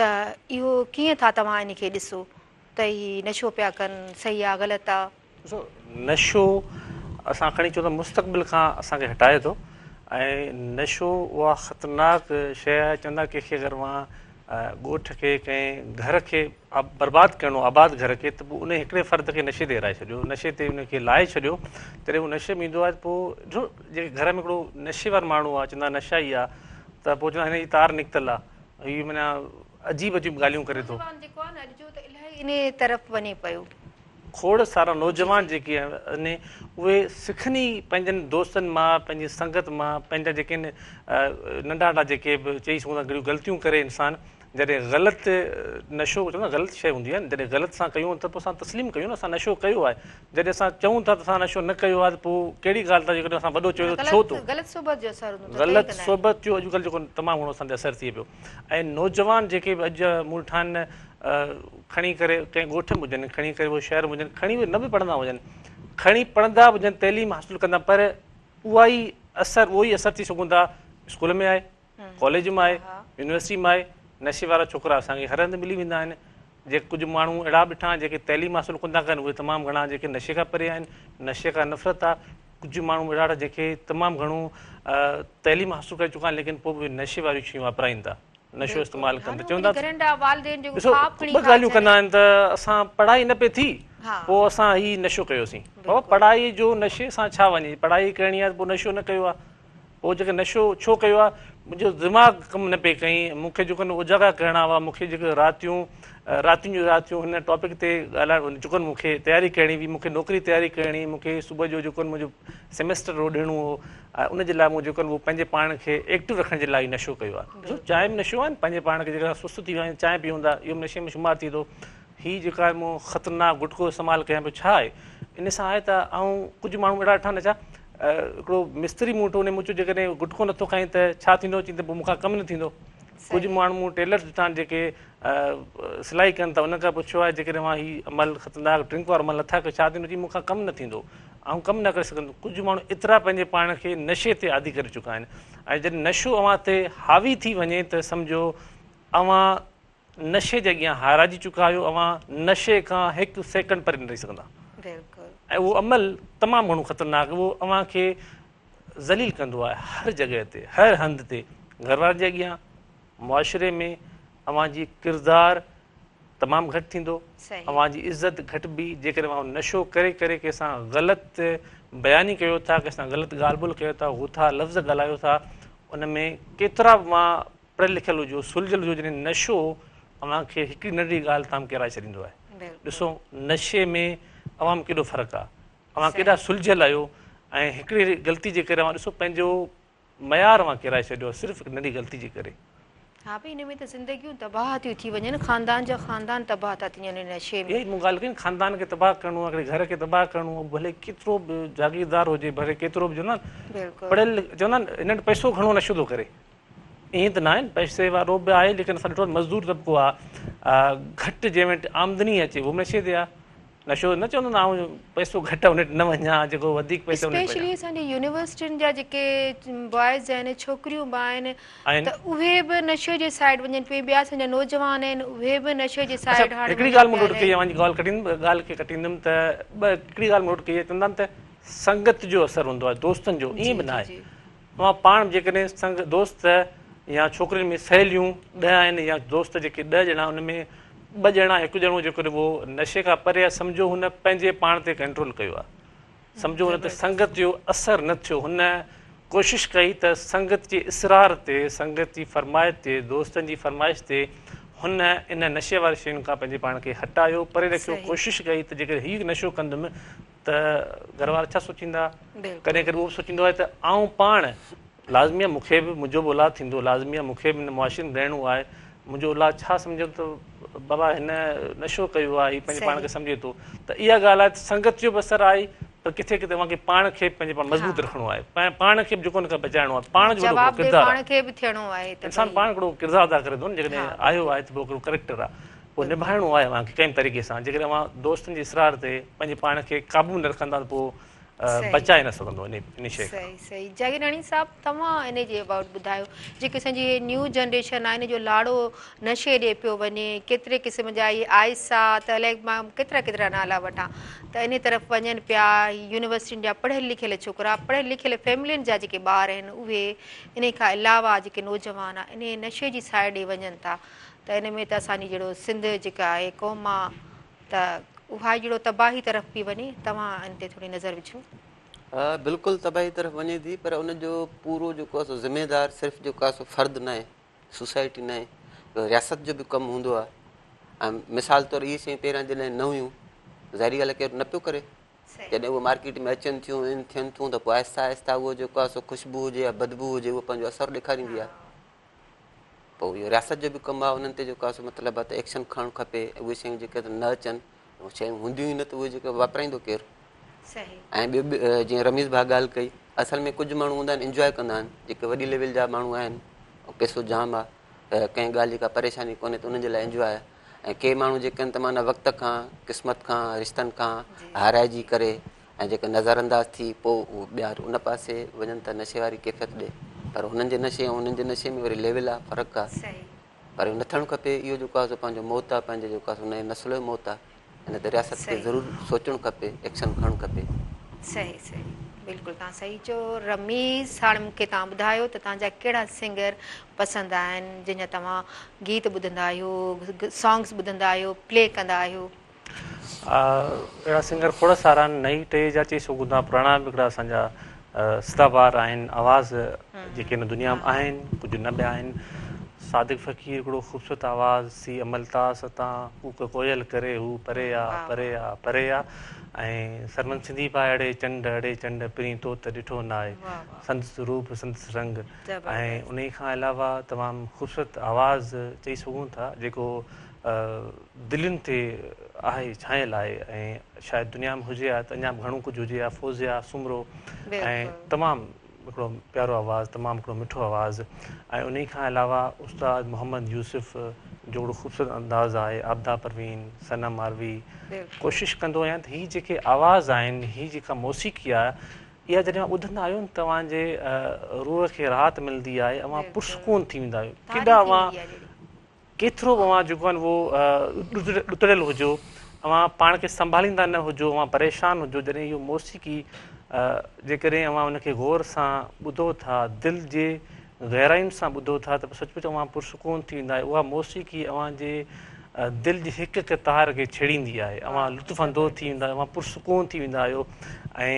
ته اهو ڪيئن ٿا توهان ان کي ڏسو ته هي نشو پيا ڪن صحيح آ غلط آ. ڏسو نشو اسان کڻي چئون ته مستقبل کان اسان کي هٽائي ٿو ۽ نشو اها خطرناڪ شيء آهي چوندا ڪنهن کي اگر اوهان ڳوٺ کي ڪنهن گهر کي برباد ڪرڻو آباد گهر کي ته پوء ان هڪڙي فرد کي نشي تي هيرائي ڇڏيو نشي تي ان کي لائي ڇڏيو جڏهن هو نشي ۾ ايندو آهي ته پوء ڏسو جيڪي گهر ۾ هڪڙو نشي وارو ماڻهو آهي چوندا نشا ئي آهي ته پوء چوندا هن جي تار نڪتل آهي هي معنيٰ عجيب عجيب ڳالهيون ڪري ٿو. نوجوان جيڪو آهي نه اڄ جو ته الاهي انهي طرف وڃي پيو. کوڙ سارا نوجوان جيڪي آهن اهي سکن ئي پنهنجن دوستن مان پنهنجي سنگت مان پنهنجا جيڪي آهن ننڍا ننڍا جيڪي به چئي سگهون ٿا گهڻيون غلطيون ڪري انسان جڏهن غلط نشو چوندا غلط شيء هوندي آهي جڏهن غلط اسان ڪيون ته پوء اسان تسليم ڪيون نه اسان نشو ڪيو آهي جڏهن اسان چئون ٿا ته اسان نشو نه ڪيو آهي ته پوء ڪهڙي ڳالهه ته جيڪڏهن اسان وڏو چيو ته ڇو ٿو غلط صحبت جو اثر هوندو غلط صحبت جو اڄڪلهه جيڪو تمام گهڻو اسان تي اثر ٿئي پيو ۽ نوجوان جيڪي به اڄ مون ڏٺا آهن کڻي ڪري ڪنهن ڳوٺ ۾ هجن کڻي ڪري اهي شهر ۾ هجن کڻي اهي نه به پڙهندا هجن کڻي پڙهندا به هجن تعليم حاصل ڪندا پر اها ئي اثر اهو ئي اثر ٿي سگهون ٿا اسڪول ۾ آهي ڪاليج ۾ آهي يونيورسٽي ۾ آهي نشي وارا ڇوڪرا اسان کي هر هنڌ ملي ويندا آهن جيڪي ڪجهه ماڻهو اهڙا به ڏٺا آهن جيڪي تعليم حاصل ڪونه ٿا ڪن اهي تمام گهڻا جيڪي نشي کان پري آهن نشي کان نفرت آهي ڪجهه ماڻهو اهڙا جيڪي تمام گهڻو تعليم حاصل ڪري چڪا آهن ليڪن پوء به نشي واريون شيون واپرائين ٿا نشو استعمال ڪن ٿا چون ٿا ڏسو ٻه ڳالهيون ڪندا آهن ته اسان پڙهائي نه پئي ٿي پوء اسان هي نشو ڪيوسين بابا پڙهائي جو نشي سان ڇا وڃي پڙهائي ڪرڻي آهي ته پوء نشو نه ڪيو آهي پوء جيڪي نشو ڇو ڪيو آهي منهنجو دماغ ڪم نه پئي ڪئي مون کي جيڪو اوجاڳا ڪرڻا هئا مون کي جيڪي راتيون راتين جون راتيون هن ٽاپڪ تي ڳالهائڻ جيڪو مون کي تياري ڪرڻي هئي مون کي نوڪري تياري ڪرڻي مون کي صبح جو جيڪو منهنجو سيمسٽر هو ڏيڻو هو ان جي لاء مون جيڪو هو پنهنجي پاڻ کي ايڪٽو رکڻ جي لاء نشو ڪيو آهي ڏسو چانهه به نشو آهي نه پنهنجي پاڻ کي جيڪڏهن سست ٿي ويا آهيون چانهه پيئون ٿا اهو به نشي ۾ شمار ٿئي ٿو هي جيڪا آهي مون خطرناڪ گٽڪو استعمال ڪيان پيو ڇا آهي ان سان آهي ته آئون ڪجهه ماڻهو اهڙا ڏٺا آهن ڇا هڪڙو مستري مون وٽ ان مون چيو جيڪڏهن گٽڪو نٿو کائين ته ڇا ٿيندو چئي ته پوء مون کان ڪم نه ٿيندو ڪجهه ماڻهو مون ٽيلر ڏٺا آهن جيڪي سلائي ڪن ٿا انهن کان پڇيو آهي جيڪڏهن اوهان هي عمل خطرناڪ ڊرنڪ وارو عمل نٿا ڪيو ڇا ٿيندو چئي مون کان ڪم نه ٿيندو آئون ڪم نه ڪري سگهندس ڪجهه ماڻهو ايترا پنهنجي پاڻ کي نشي تي عادي ڪري چڪا آهن ۽ جڏهن نشو اوهان تي حاوي ٿي وڃي ته سمجهو اوهان نشي جي اڳيان هارائجي چڪا آهيو اوهان نشي کان هڪ سيڪنڊ پري نه رهي سگهندا ۽ اهو عمل تمام گهڻو خطرناڪ اهو اوهان کي ذليل ڪندو آهي هر جڳهه تي هر هنڌ تي گهر وارن جي اڳيان معاشري ۾ اوهان جي ڪردار تمام گهٽ ٿيندو اوهان جي عزت گهٽبي جيڪڏهن اوهان نشو ڪري ڪري ڪنهن سان غلط بياني ڪيو ٿا ڪنهن سان غلط ڳالهه ٻولهه ڪيو ٿا گٿا لفظ ڳالهايو ٿا ان ۾ ڪيترا به اوهان پڙهيل لکيل هجو سلجهيل هجو جڏهن نشو اوهان کي هڪڙي ننڍڙي ڳالهه تان ڪيرائي ڇڏيندو آهي ڏسو نشي ۾ اوهان ۾ ڪيڏو فرق آهي اوهان ڪيڏا سلجهيل آهيو ۽ هڪڙي غلطي جي ڪري اوهان ڏسو پنهنجو معيار اوهان ڪيرائي ڇڏيو آهي صرف هڪ ننڍي غلطي جي ڪري. ها ڀئي ان ۾ ته زندگيون تباهه ٿيون ٿي وڃن خاندان جا خاندان تباهه ٿا ٿي وڃن ان نشي ۾. اها ئي مون ڳالهه ڪئي نه خاندان کي تباهه ڪرڻو آهي هڪڙي گهر کي تباهه ڪرڻو آهي ڀلي ڪيترو به جاگيردار هجي ڀلي ڪيترو به چوندا آهن پڙهيل چوندا آهن هن وٽ پئسو گهڻو نشو ٿو ڪري ائين ته ناهي پئسي وارو به آهي ليڪن اسان ڏٺو آهي مزدور طبقو آهي گهٽ جنهن وٽ آمدني اچي اهو به نشي تي آهي نشو نه چوندو نه آئون پئسو گهٽ ان وٽ نه وڃان جيڪو وڌيڪ پئسو ان وٽ وڃان. اسپيشلي اسان جي يونيورسٽين جا جيڪي بوائز آهن ڇوڪريون به آهن ته اهي به نشي جي سائيڊ وڃن پيون ٻيا اسان جا نوجوان آهن اهي به نشي جي سائيڊ هاڻي هڪڙي ڳالهه مون نوٽ ڪئي اوهان جي ڳالهه ڪٽيندم ڳالهه کي ڪٽيندم ته ٻه هڪڙي ڳالهه مون نوٽ ڪئي آهي چوندا آهن ته سنگت جو اثر هوندو آهي دوستن جو ائين به نه آهي اوهان پاڻ جيڪڏهن سنگ دوست يا ڇوڪرين ۾ سهيليون ڏهه آهن يا دوست جيڪي ڏهه ڄڻا ان ۾ ٻه ڄڻا هڪ ڄڻو جيڪڏهن اهو نشي کان پري آهي سمجهو هن پنهنجي پاڻ تي ڪنٽرول ڪيو آهي سمجهو هن تي سنگت جو اثر نه ٿيو هن ڪوشش ڪئي ته سنگت جي اصرار تي سنگت جي فرمائش تي دوستن جي فرمائش تي هن ان نشي واري شين کان پنهنجي پاڻ کي هٽايو پري رکيو ڪوشش ڪئي ته جيڪڏهن هي نشو ڪندم ته گهر وارا ڇا سوچيندا؟ ڪڏهن ڪڏهن اهو به سوچيندو آهي ته آئون پاڻ لازمي آهي مون کي به منهنجو به اولاد ٿيندو لازمي آهي مون کي به هن معاشري ۾ رهڻو آهي منهنجو اولاد ڇا سمجهندو ته بابا هن نشو ڪيو آهي هي پنهنجي پاڻ کي سمجهي ٿو ته اها ڳالهه آهي ته سنگت جو به اثر آهي پر ڪٿي ڪٿي اوهان کي پاڻ کي پنهنجي پاڻ مضبوط رکڻو آهي پاڻ کي به جيڪو ان کان بچائڻو آهي پاڻ جو وڏو ڪردار آهي انسان پاڻ هڪڙو ڪردار ادا ڪري ٿو نه جيڪڏهن آيو آهي ته پوء هڪڙو ڪريڪٽر آهي پوء نڀائڻو آهي اوهان کي ڪنهن به طريقي سان جيڪڏهن اوهان دوستن جي اصرار تي پنهنجي پاڻ کي قابو نه رکندا ته پوء بچائي نه سگهندو انهي شيء کان. صحيح صحيح جاگيراڻي صاحب توهان انهي جي ابائوٽ ٻڌايو جيڪي اسان جي هي نيو جنريشن آهي ان جو لاڙو نشي ڏي پيو وڃي ڪيتري قسم جا هي آئس آ ته الائي مان ڪيترا ڪيترا نالا وٺان ته انهي طرف وڃن پيا هي يونيورسٽين جا پڙهيل لکيل ڇوڪرا پڙهيل لکيل فيملين جا جيڪي ٻار آهن اهي انهي کان علاوه جيڪي نوجوان آ انهي نشي جي سائيڊ ڏي وڃن ٿا ته ان ۾ ته اسان جي جهڙو سنڌ جيڪا آهي قوم آ ته اها ئي جهڙو تباهي طرف پئي وڃي توهان ان تي ٿوري نظر وجهو. ها بلڪل تباهي طرف وڃي ٿي پر ان جو پورو جيڪو آهي سو ذميدار صرف جيڪو آهي سو فرد ناهي سوسائٽي ناهي رياست جو به ڪم هوندو آهي ۽ مثال طور اهي شيون پهريان جڏهن نه هيون ظاهري ڳالهه آهي ڪير نه پيو ڪري. جڏهن اهي مارڪيٽ ۾ اچن ٿيون ان ٿين ٿيون ته پوء آهستي آهستي اهو جيڪو آهي سو خوشبو هجي يا بدبو هجي اهو پنهنجو اثر ڏيکاريندي آهي. پوء اهو رياست جو به ڪم آهي انهن تي جيڪو آهي سو مطلب آهي ته ايڪشن کڻڻ کپي اهي شيون جيڪي نه اچن اهي شيون هونديون ئي نه ته اهي جيڪي واپرائيندو ڪير؟ ۽ ٻيو به جيئن رميز ڀاء ڳالهه ڪئي اصل ۾ ڪجهه ماڻهو هوندا آهن انجواء ڪندا آهن جيڪي وڏي ليول جا ماڻهو آهن پئسو جام آهي ڪنهن ڳالهه جي ڪا پريشاني ڪونهي ته انهن جي لاء انجواء آهي ۽ ڪي ماڻهو جيڪي آهن ته معنيٰ وقت کان قسمت کان رشتن کان هارائجي ڪري ۽ جيڪي نظر انداز ٿي پوء اهي ٻيا ان پاسي وڃن ٿا نشي واري ڪيفيت ڏي پر هنن جي نشي ۽ انهن جي نشي ۾ وري ليول آهي فرق آهي پر اهو نه ٿيڻ کپي اهو جيڪو آهي سو پنهنجو موت آهي پنهنجو جيڪو آهي سو نئين نسل جو موت آهي ان تي رياست کي ضرور سوچڻ کپي ايڪشن کڻڻ کپي. صحيح صحيح بلڪل توهان صحيح چيو رميز هاڻي مون کي توهان ٻڌايو ته توهان جا ڪهڙا سنگر پسند آهن جن جا توهان گيت ٻڌندا آهيو سانگس ٻڌندا آهيو پلي ڪندا آهيو. اهڙا سنگر کوڙ سارا آهن نئين ٽهي جا چئي سگهون ٿا پراڻا به هڪڙا اسان جا سدا بهار آهن آواز جيڪي هن دنيا ۾ آهن ڪجهه نه به آهن صادق فقير هڪڙو خوبصورت آواز سي املتاس تان ڪوڪ ڪوئل ڪري هو پري آ پري آ پري آ ۽ سرمد سنڌي به آهي اڙي چنڊ اڙي چنڊ پرين تو ته ڏٺو ناهي سندس روپ سندس رنگ ۽ انهي کان علاوه تمام خوبصورت آواز چئي سگهون ٿا جيڪو دلين تي آهي ڇانيل آهي ۽ شايد دنيا ۾ هجي ها ته اڃا به گهڻو ڪجهه هجي ها فوزيا سومرو ۽ تمام هڪڙو پيارو آواز تمام هڪڙو مٺو آواز ۽ انهي کان علاوه استاد محمد يوسف جو هڪڙو خوبصورت انداز آهي عابده پروين صنم ماروي ڪوشش ڪندو آهيان ته هي جيڪي آواز آهن هي جيڪا موسيقي آهي اها جڏهن اوهان ٻڌندا آهيو نه توهان جي روح کي راحت ملندي آهي اوهان پرسڪون ٿي ويندا آهيو ڪيڏا اوهان ڪيترو به اوهان جيڪو آهي اهو ڏتڙيل هجو، اوهان پاڻ کي سنڀاليندا نه هجو، اوهان پريشان هجو، جڏهن اهو موسيقي جيڪڏهن اوهان ان کي غور سان ٻڌو ٿا، دل جي گهراين سان ٻڌو ٿا ته سچ پچ اوهان پرسڪون ٿي ويندا آهيو. اها موسيقي اوهان جي دل جي هڪ هڪ تار کي ڇيڙيندي آهي. اوهان لطف اندوز ٿي ويندا آهيو، اوهان پرسڪون ٿي ويندا آهيو ۽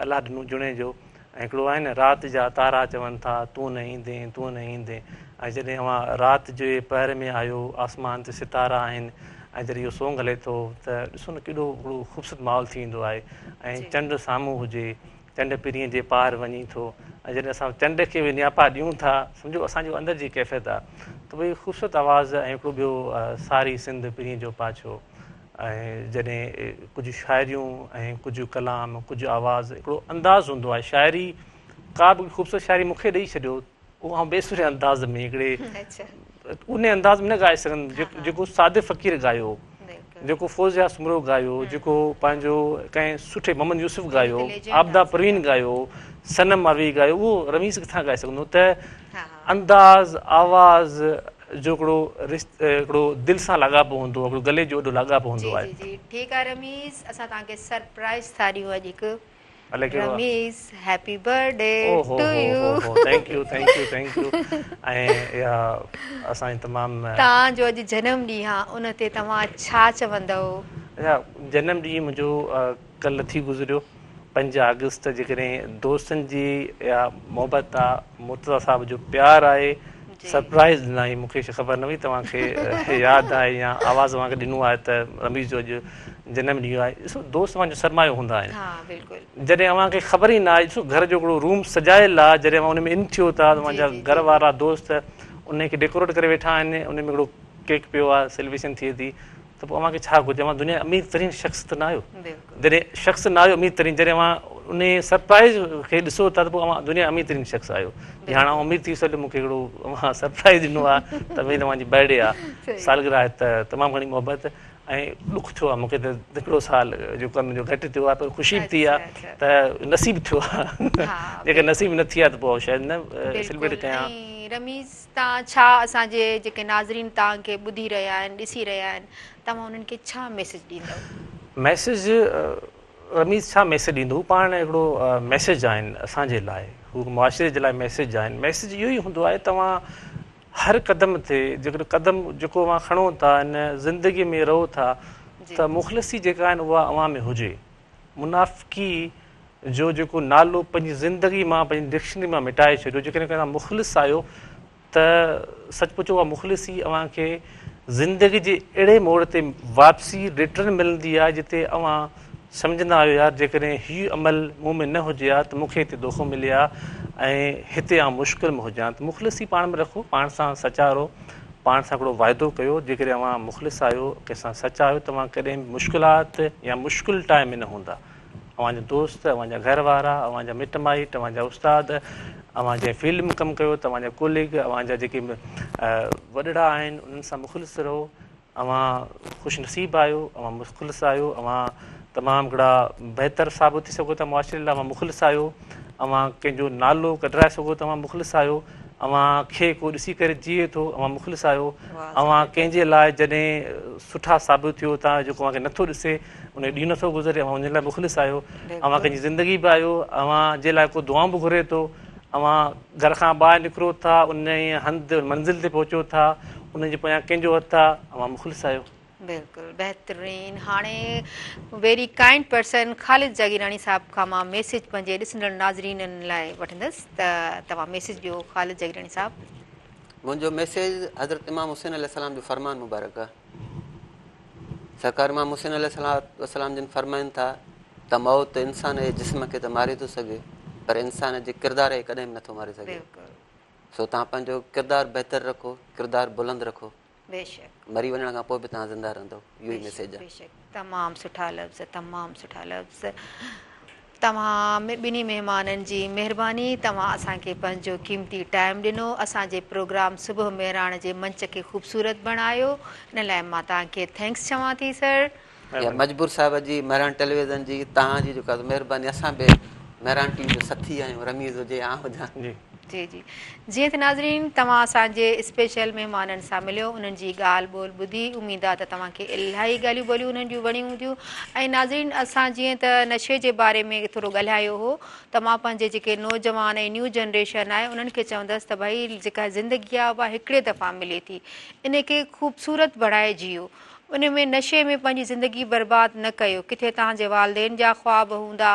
الله ڏنو جوڻيجو ۽ هڪڙو آهي نه رات جا تارا چون ٿا تون نه ايندين تون نه ايندين ۽ جڏهن اوهان رات جي پهر ۾ آهيو آسمان تي ستارا آهن ۽ جڏهن اهو سونگ هلي ٿو ته ڏسو نه ڪيڏو هڪڙو خوبصورت ماحول ٿي ويندو آهي ۽ چنڊ سامهون هجي چنڊ پرينء جي پار وڃي ٿو ۽ جڏهن اسان چنڊ کي به نياپا ڏيون ٿا سمجهو اسان جو اندر جي ڪيفيت آهي ته ڀئي خوبصورت آواز ۽ هڪڙو ٻيو ساري سنڌ پرينء جو پاڇو ۽ جڏهن ڪجهه شاعريون ۽ ڪجهه ڪلام ڪجهه آواز هڪڙو انداز هوندو آهي شاعري ڪا به خوبصورت شاعري مون کي ڏئي ڇڏيو اهو آئون بي سري انداز ۾ هڪڙي ان انداز ۾ نه ڳائي سگهندم جيڪو صادق فقير ڳايو جيڪو فوزيا سومرو ڳايو جيڪو پنهنجو ڪنهن سٺي محمد يوسف ڳايو عابده پروين ڳايو صنم ماروي ڳايو اهو رميز ڪٿان ڳائي سگهندو ته انداز آواز جو هڪڙو رشتو هڪڙو دل سان لاڳاپو هوندو آهي هڪڙو گلي جو وڏو لاڳاپو هوندو آهي. جي جي جي ٺيڪ آهي رميز اسان توهان کي سرپرائز ٿا ڏيون اڄ هڪ رميز هيپي برٿ ڊي اوهو ٽو هو يو هو هو thank you thank you thank you ۽ اها اسان جي تمام توهان جو اڄ جنم ڏينهن آ ان تي توهان ڇا چوندؤ؟ اڇا جنم ڏينهن منهنجو ڪلهه ٿي گذريو پنج آگسٽ جيڪڏهن دوستن جي اها محبت آ مرتضيٰ صاحب جو پيار آهي سرپرائز ڏنائين مون کي خبر نه هئي توهان کي ياد آهي يا آواز اوهان کي ڏنو آهي ته رميز جو اڄ جنم ڏينهن آهي ڏسو دوست اوهان جو سرمايو هوندا آهن جڏهن اوهان کي خبر ئي نه آهي ڏسو گهر جو هڪڙو روم سجايل آهي جڏهن اوهان ان ۾ ان ٿيو ٿا اوهان جا گهر وارا دوست ان کي ڊيڪوريٽ ڪري ويٺا آهن ان ۾ هڪڙو ڪيڪ پيو آهي سيليبريشن ٿئي ٿي ته پوء اوهان کي ڇا گهرجي؟ اوهان دنيا جا امير ترين شخص ته نه آهيو. جڏهن شخص نه آهيو امير ترين جڏهن اوهان انهي سرپرائز کي ڏسو ٿا ته پوء اوهان دنيا جا امير ترين شخص آهيو. جي هاڻ آئون امير ٿي ويس مون کي هڪڙو اوهان سرپرائز ڏنو آهي ته امير اوهان جي برٿ ڊي آهي سالگرهه آهي ته تمام گهڻي محبت ۽ ڏک ٿيو آهي مون کي ته هڪڙو سال جيڪو آهي منهنجو گهٽ ٿيو آهي پر خوشي به ٿي آهي ته نصيب ٿيو آهي جيڪڏهن نصيب نه ٿئي ها ته پوء شايد نه سيلبريٽ ڪيان ها. رميز توهان ڇا اسان جي جيڪي ناظرين توهان کي ٻڌي رهيا آهن ڏسي رهيا آهن توهان انهن کي ڇا ميسيج ڏيندؤ؟ ميسيج رميز ڇا ميسيج ڏيندو هو پاڻ هڪڙو ميسيج آهن اسان جي لاء هو معاشري جي لاء ميسيج آهن ميسيج اهو ئي هوندو آهي توهان هر قدم تي جيڪڏهن قدم جيڪو اوهان کڻو ٿا ان زندگي ۾ رهو ٿا ته مخلصي جيڪا آهن اها اوهان ۾ هجي منافقي جو جيڪو نالو پنهنجي زندگي مان پنهنجي ڊڪشنري مان مٽائي ڇڏيو جيڪڏهن ڪنهن سان مخلص آهيو ته سچ پچ اها مخلصي اوهان کي زندگي جي اهڙي موڙ تي واپسي ريٽرن ملندي آهي جتي اوهان سمجهندا آهيو يار جيڪڏهن هي عمل مون ۾ نه هجي ها ته مون کي هتي دوکو ملي ها ۽ هتي آئون مشڪل ۾ هجان ته مخلصي پاڻ ۾ رکو پاڻ سان سچا رهو پاڻ سان هڪڙو واعدو ڪيو جيڪڏهن اوهان مخلص آهيو ڪنهن سان سچا آهيو ته اوهان ڪڏهن به مشڪلات يا مشڪل ٽائيم ۾ نه هوندا اوهان جا دوست، اوهان جا گهر وارا، اوهان جا مٽ مائٽ، اوهان جا استاد، اوهان جنهن فيلڊ ۾ ڪم ڪيو ته اوهان جا ڪوليگ، اوهان جا جيڪي به وڏڙا آهن انهن سان مخلص رهو، اوهان خوش نصيب آهيو، اوهان مخلص آهيو، اوهان تمام هڪڙا بهتر ثابت ٿي سگهو ٿا معاشري لاء، اوهان مخلص آهيو، اوهان ڪنهن جو نالو ڪڍرائي سگهو ٿا، اوهان مخلص آهيو، اوهان کي ڪو ڏسي ڪري جيئي ٿو، اوهان مخلص آهيو، اوهان ڪنهن جي لاء جڏهن سٺا ثابت ٿيو ٿا جيڪو اوهان کي نٿو ڏسي ان جو ڏينهن نٿو گذري اوهان ان لاء مخلص آهيو اوهان ڪنهن جي زندگي به آهيو اوهان جي لاء ڪو دعائون به گهري ٿو اوهان گهر کان ٻاهر نڪرو ٿا ان هنڌ منزل تي پهچو ٿا ان جي پويان ڪنهن جو هٿ آهي اوهان مخلص آهيو. بلڪل بهترين هاڻي ويري ڪائنڊ پرسن خالد جاگيراڻي صاحب کان مان ميسيج پنهنجي ڏسندڙ ناظرينن لاء وٺندس ته توهان ميسيج ڏيو خالد جاگيراڻي صاحب. منهنجو ميسيج حضرت امام حسين عليه السلام جو فرمان مبارڪ آهي. سرڪار امام حسين عليه السلام جن فرمائن ٿا ته موت انسان جي جسم کي ته ماري ٿو سگهي پر انسان جي ڪردار کي ڪڏهن به نٿو ماري سگهي. سو توهان پنهنجو ڪردار بهتر رکو، ڪردار بلند رکو. مري وڃڻ کان پوء به توهان زنده رهندو. اهو ئي ميسيج آهي. بيشڪ تمام سٺا لفظ تمام سٺا لفظ. توهان ٻنهي مهمانن جي مهرباني توهان اسان کي پنهنجو قيمتي ٽائيم ڏنو اسان جي پروگرام صبح مهراڻ جي منچ کي خوبصورت بڻايو ان لاء مان توهان کي thanks چوان ٿي سر. يا مجبور صاحب جي مهراڻ ٽيليويزن جي توهان جي جيڪا مهرباني اسان به مهراڻ ٽي وي جو سٿي آهيون رميز هجي آئون هجان. جي جي جيئن ته ناظرين توهان اسان جي اسپيشل مهمانن سان مليو انهن جي ڳالهه ٻولهه ٻڌي اميد آ ته توهان کي الاهي ڳالهيون ٻولهيون انهن جون وڻيون هونديون ۽ ناظرين اسان جيئن ته نشي جي باري ۾ ٿورو ڳالهايو هو ته مان پنهنجي جيڪي نوجوان ۽ نيو جنريشن آهي انهن کي چوندس ته ڀائي جيڪا زندگي آ اها هڪڙي دفعا ملي ٿي ان کي خوبصورت بڻائي جيئو ان ۾ نشي ۾ پنهنجي زندگي برباد نه ڪيو ڪٿي توهان جي والدين جا خواب هوندا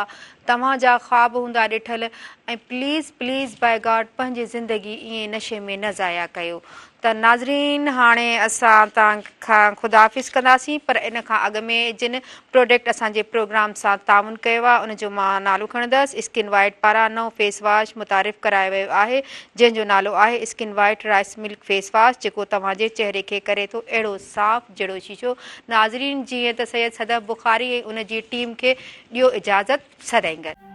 توهان جا خواب هوندا ڏٺل ۽ پليز پليز باء گاڊ پنهنجي زندگي ائين نشي ۾ نه ضايع ڪيو ته ناظرين هاڻي اسان توهان کان خدا حافظ ڪنداسين پر ان کان اڳ ۾ جن پروڊڪٽ اسان جي پروگرام سان تعاون ڪيو آهي ان جو مان نالو کڻندس اسڪن وائيٽ پاران نئون فيس واش متعارف ڪرايو ويو آهي جنهن جو نالو آهي skin white rice milk face wash جيڪو توهان جي چهري کي ڪري ٿو اهڙو صاف جهڙو شيشو ناظرين جيئن ته سيد صدف بخاري ۽ ان جي ٽيم کي ڏيو اجازت سدائين گڏ.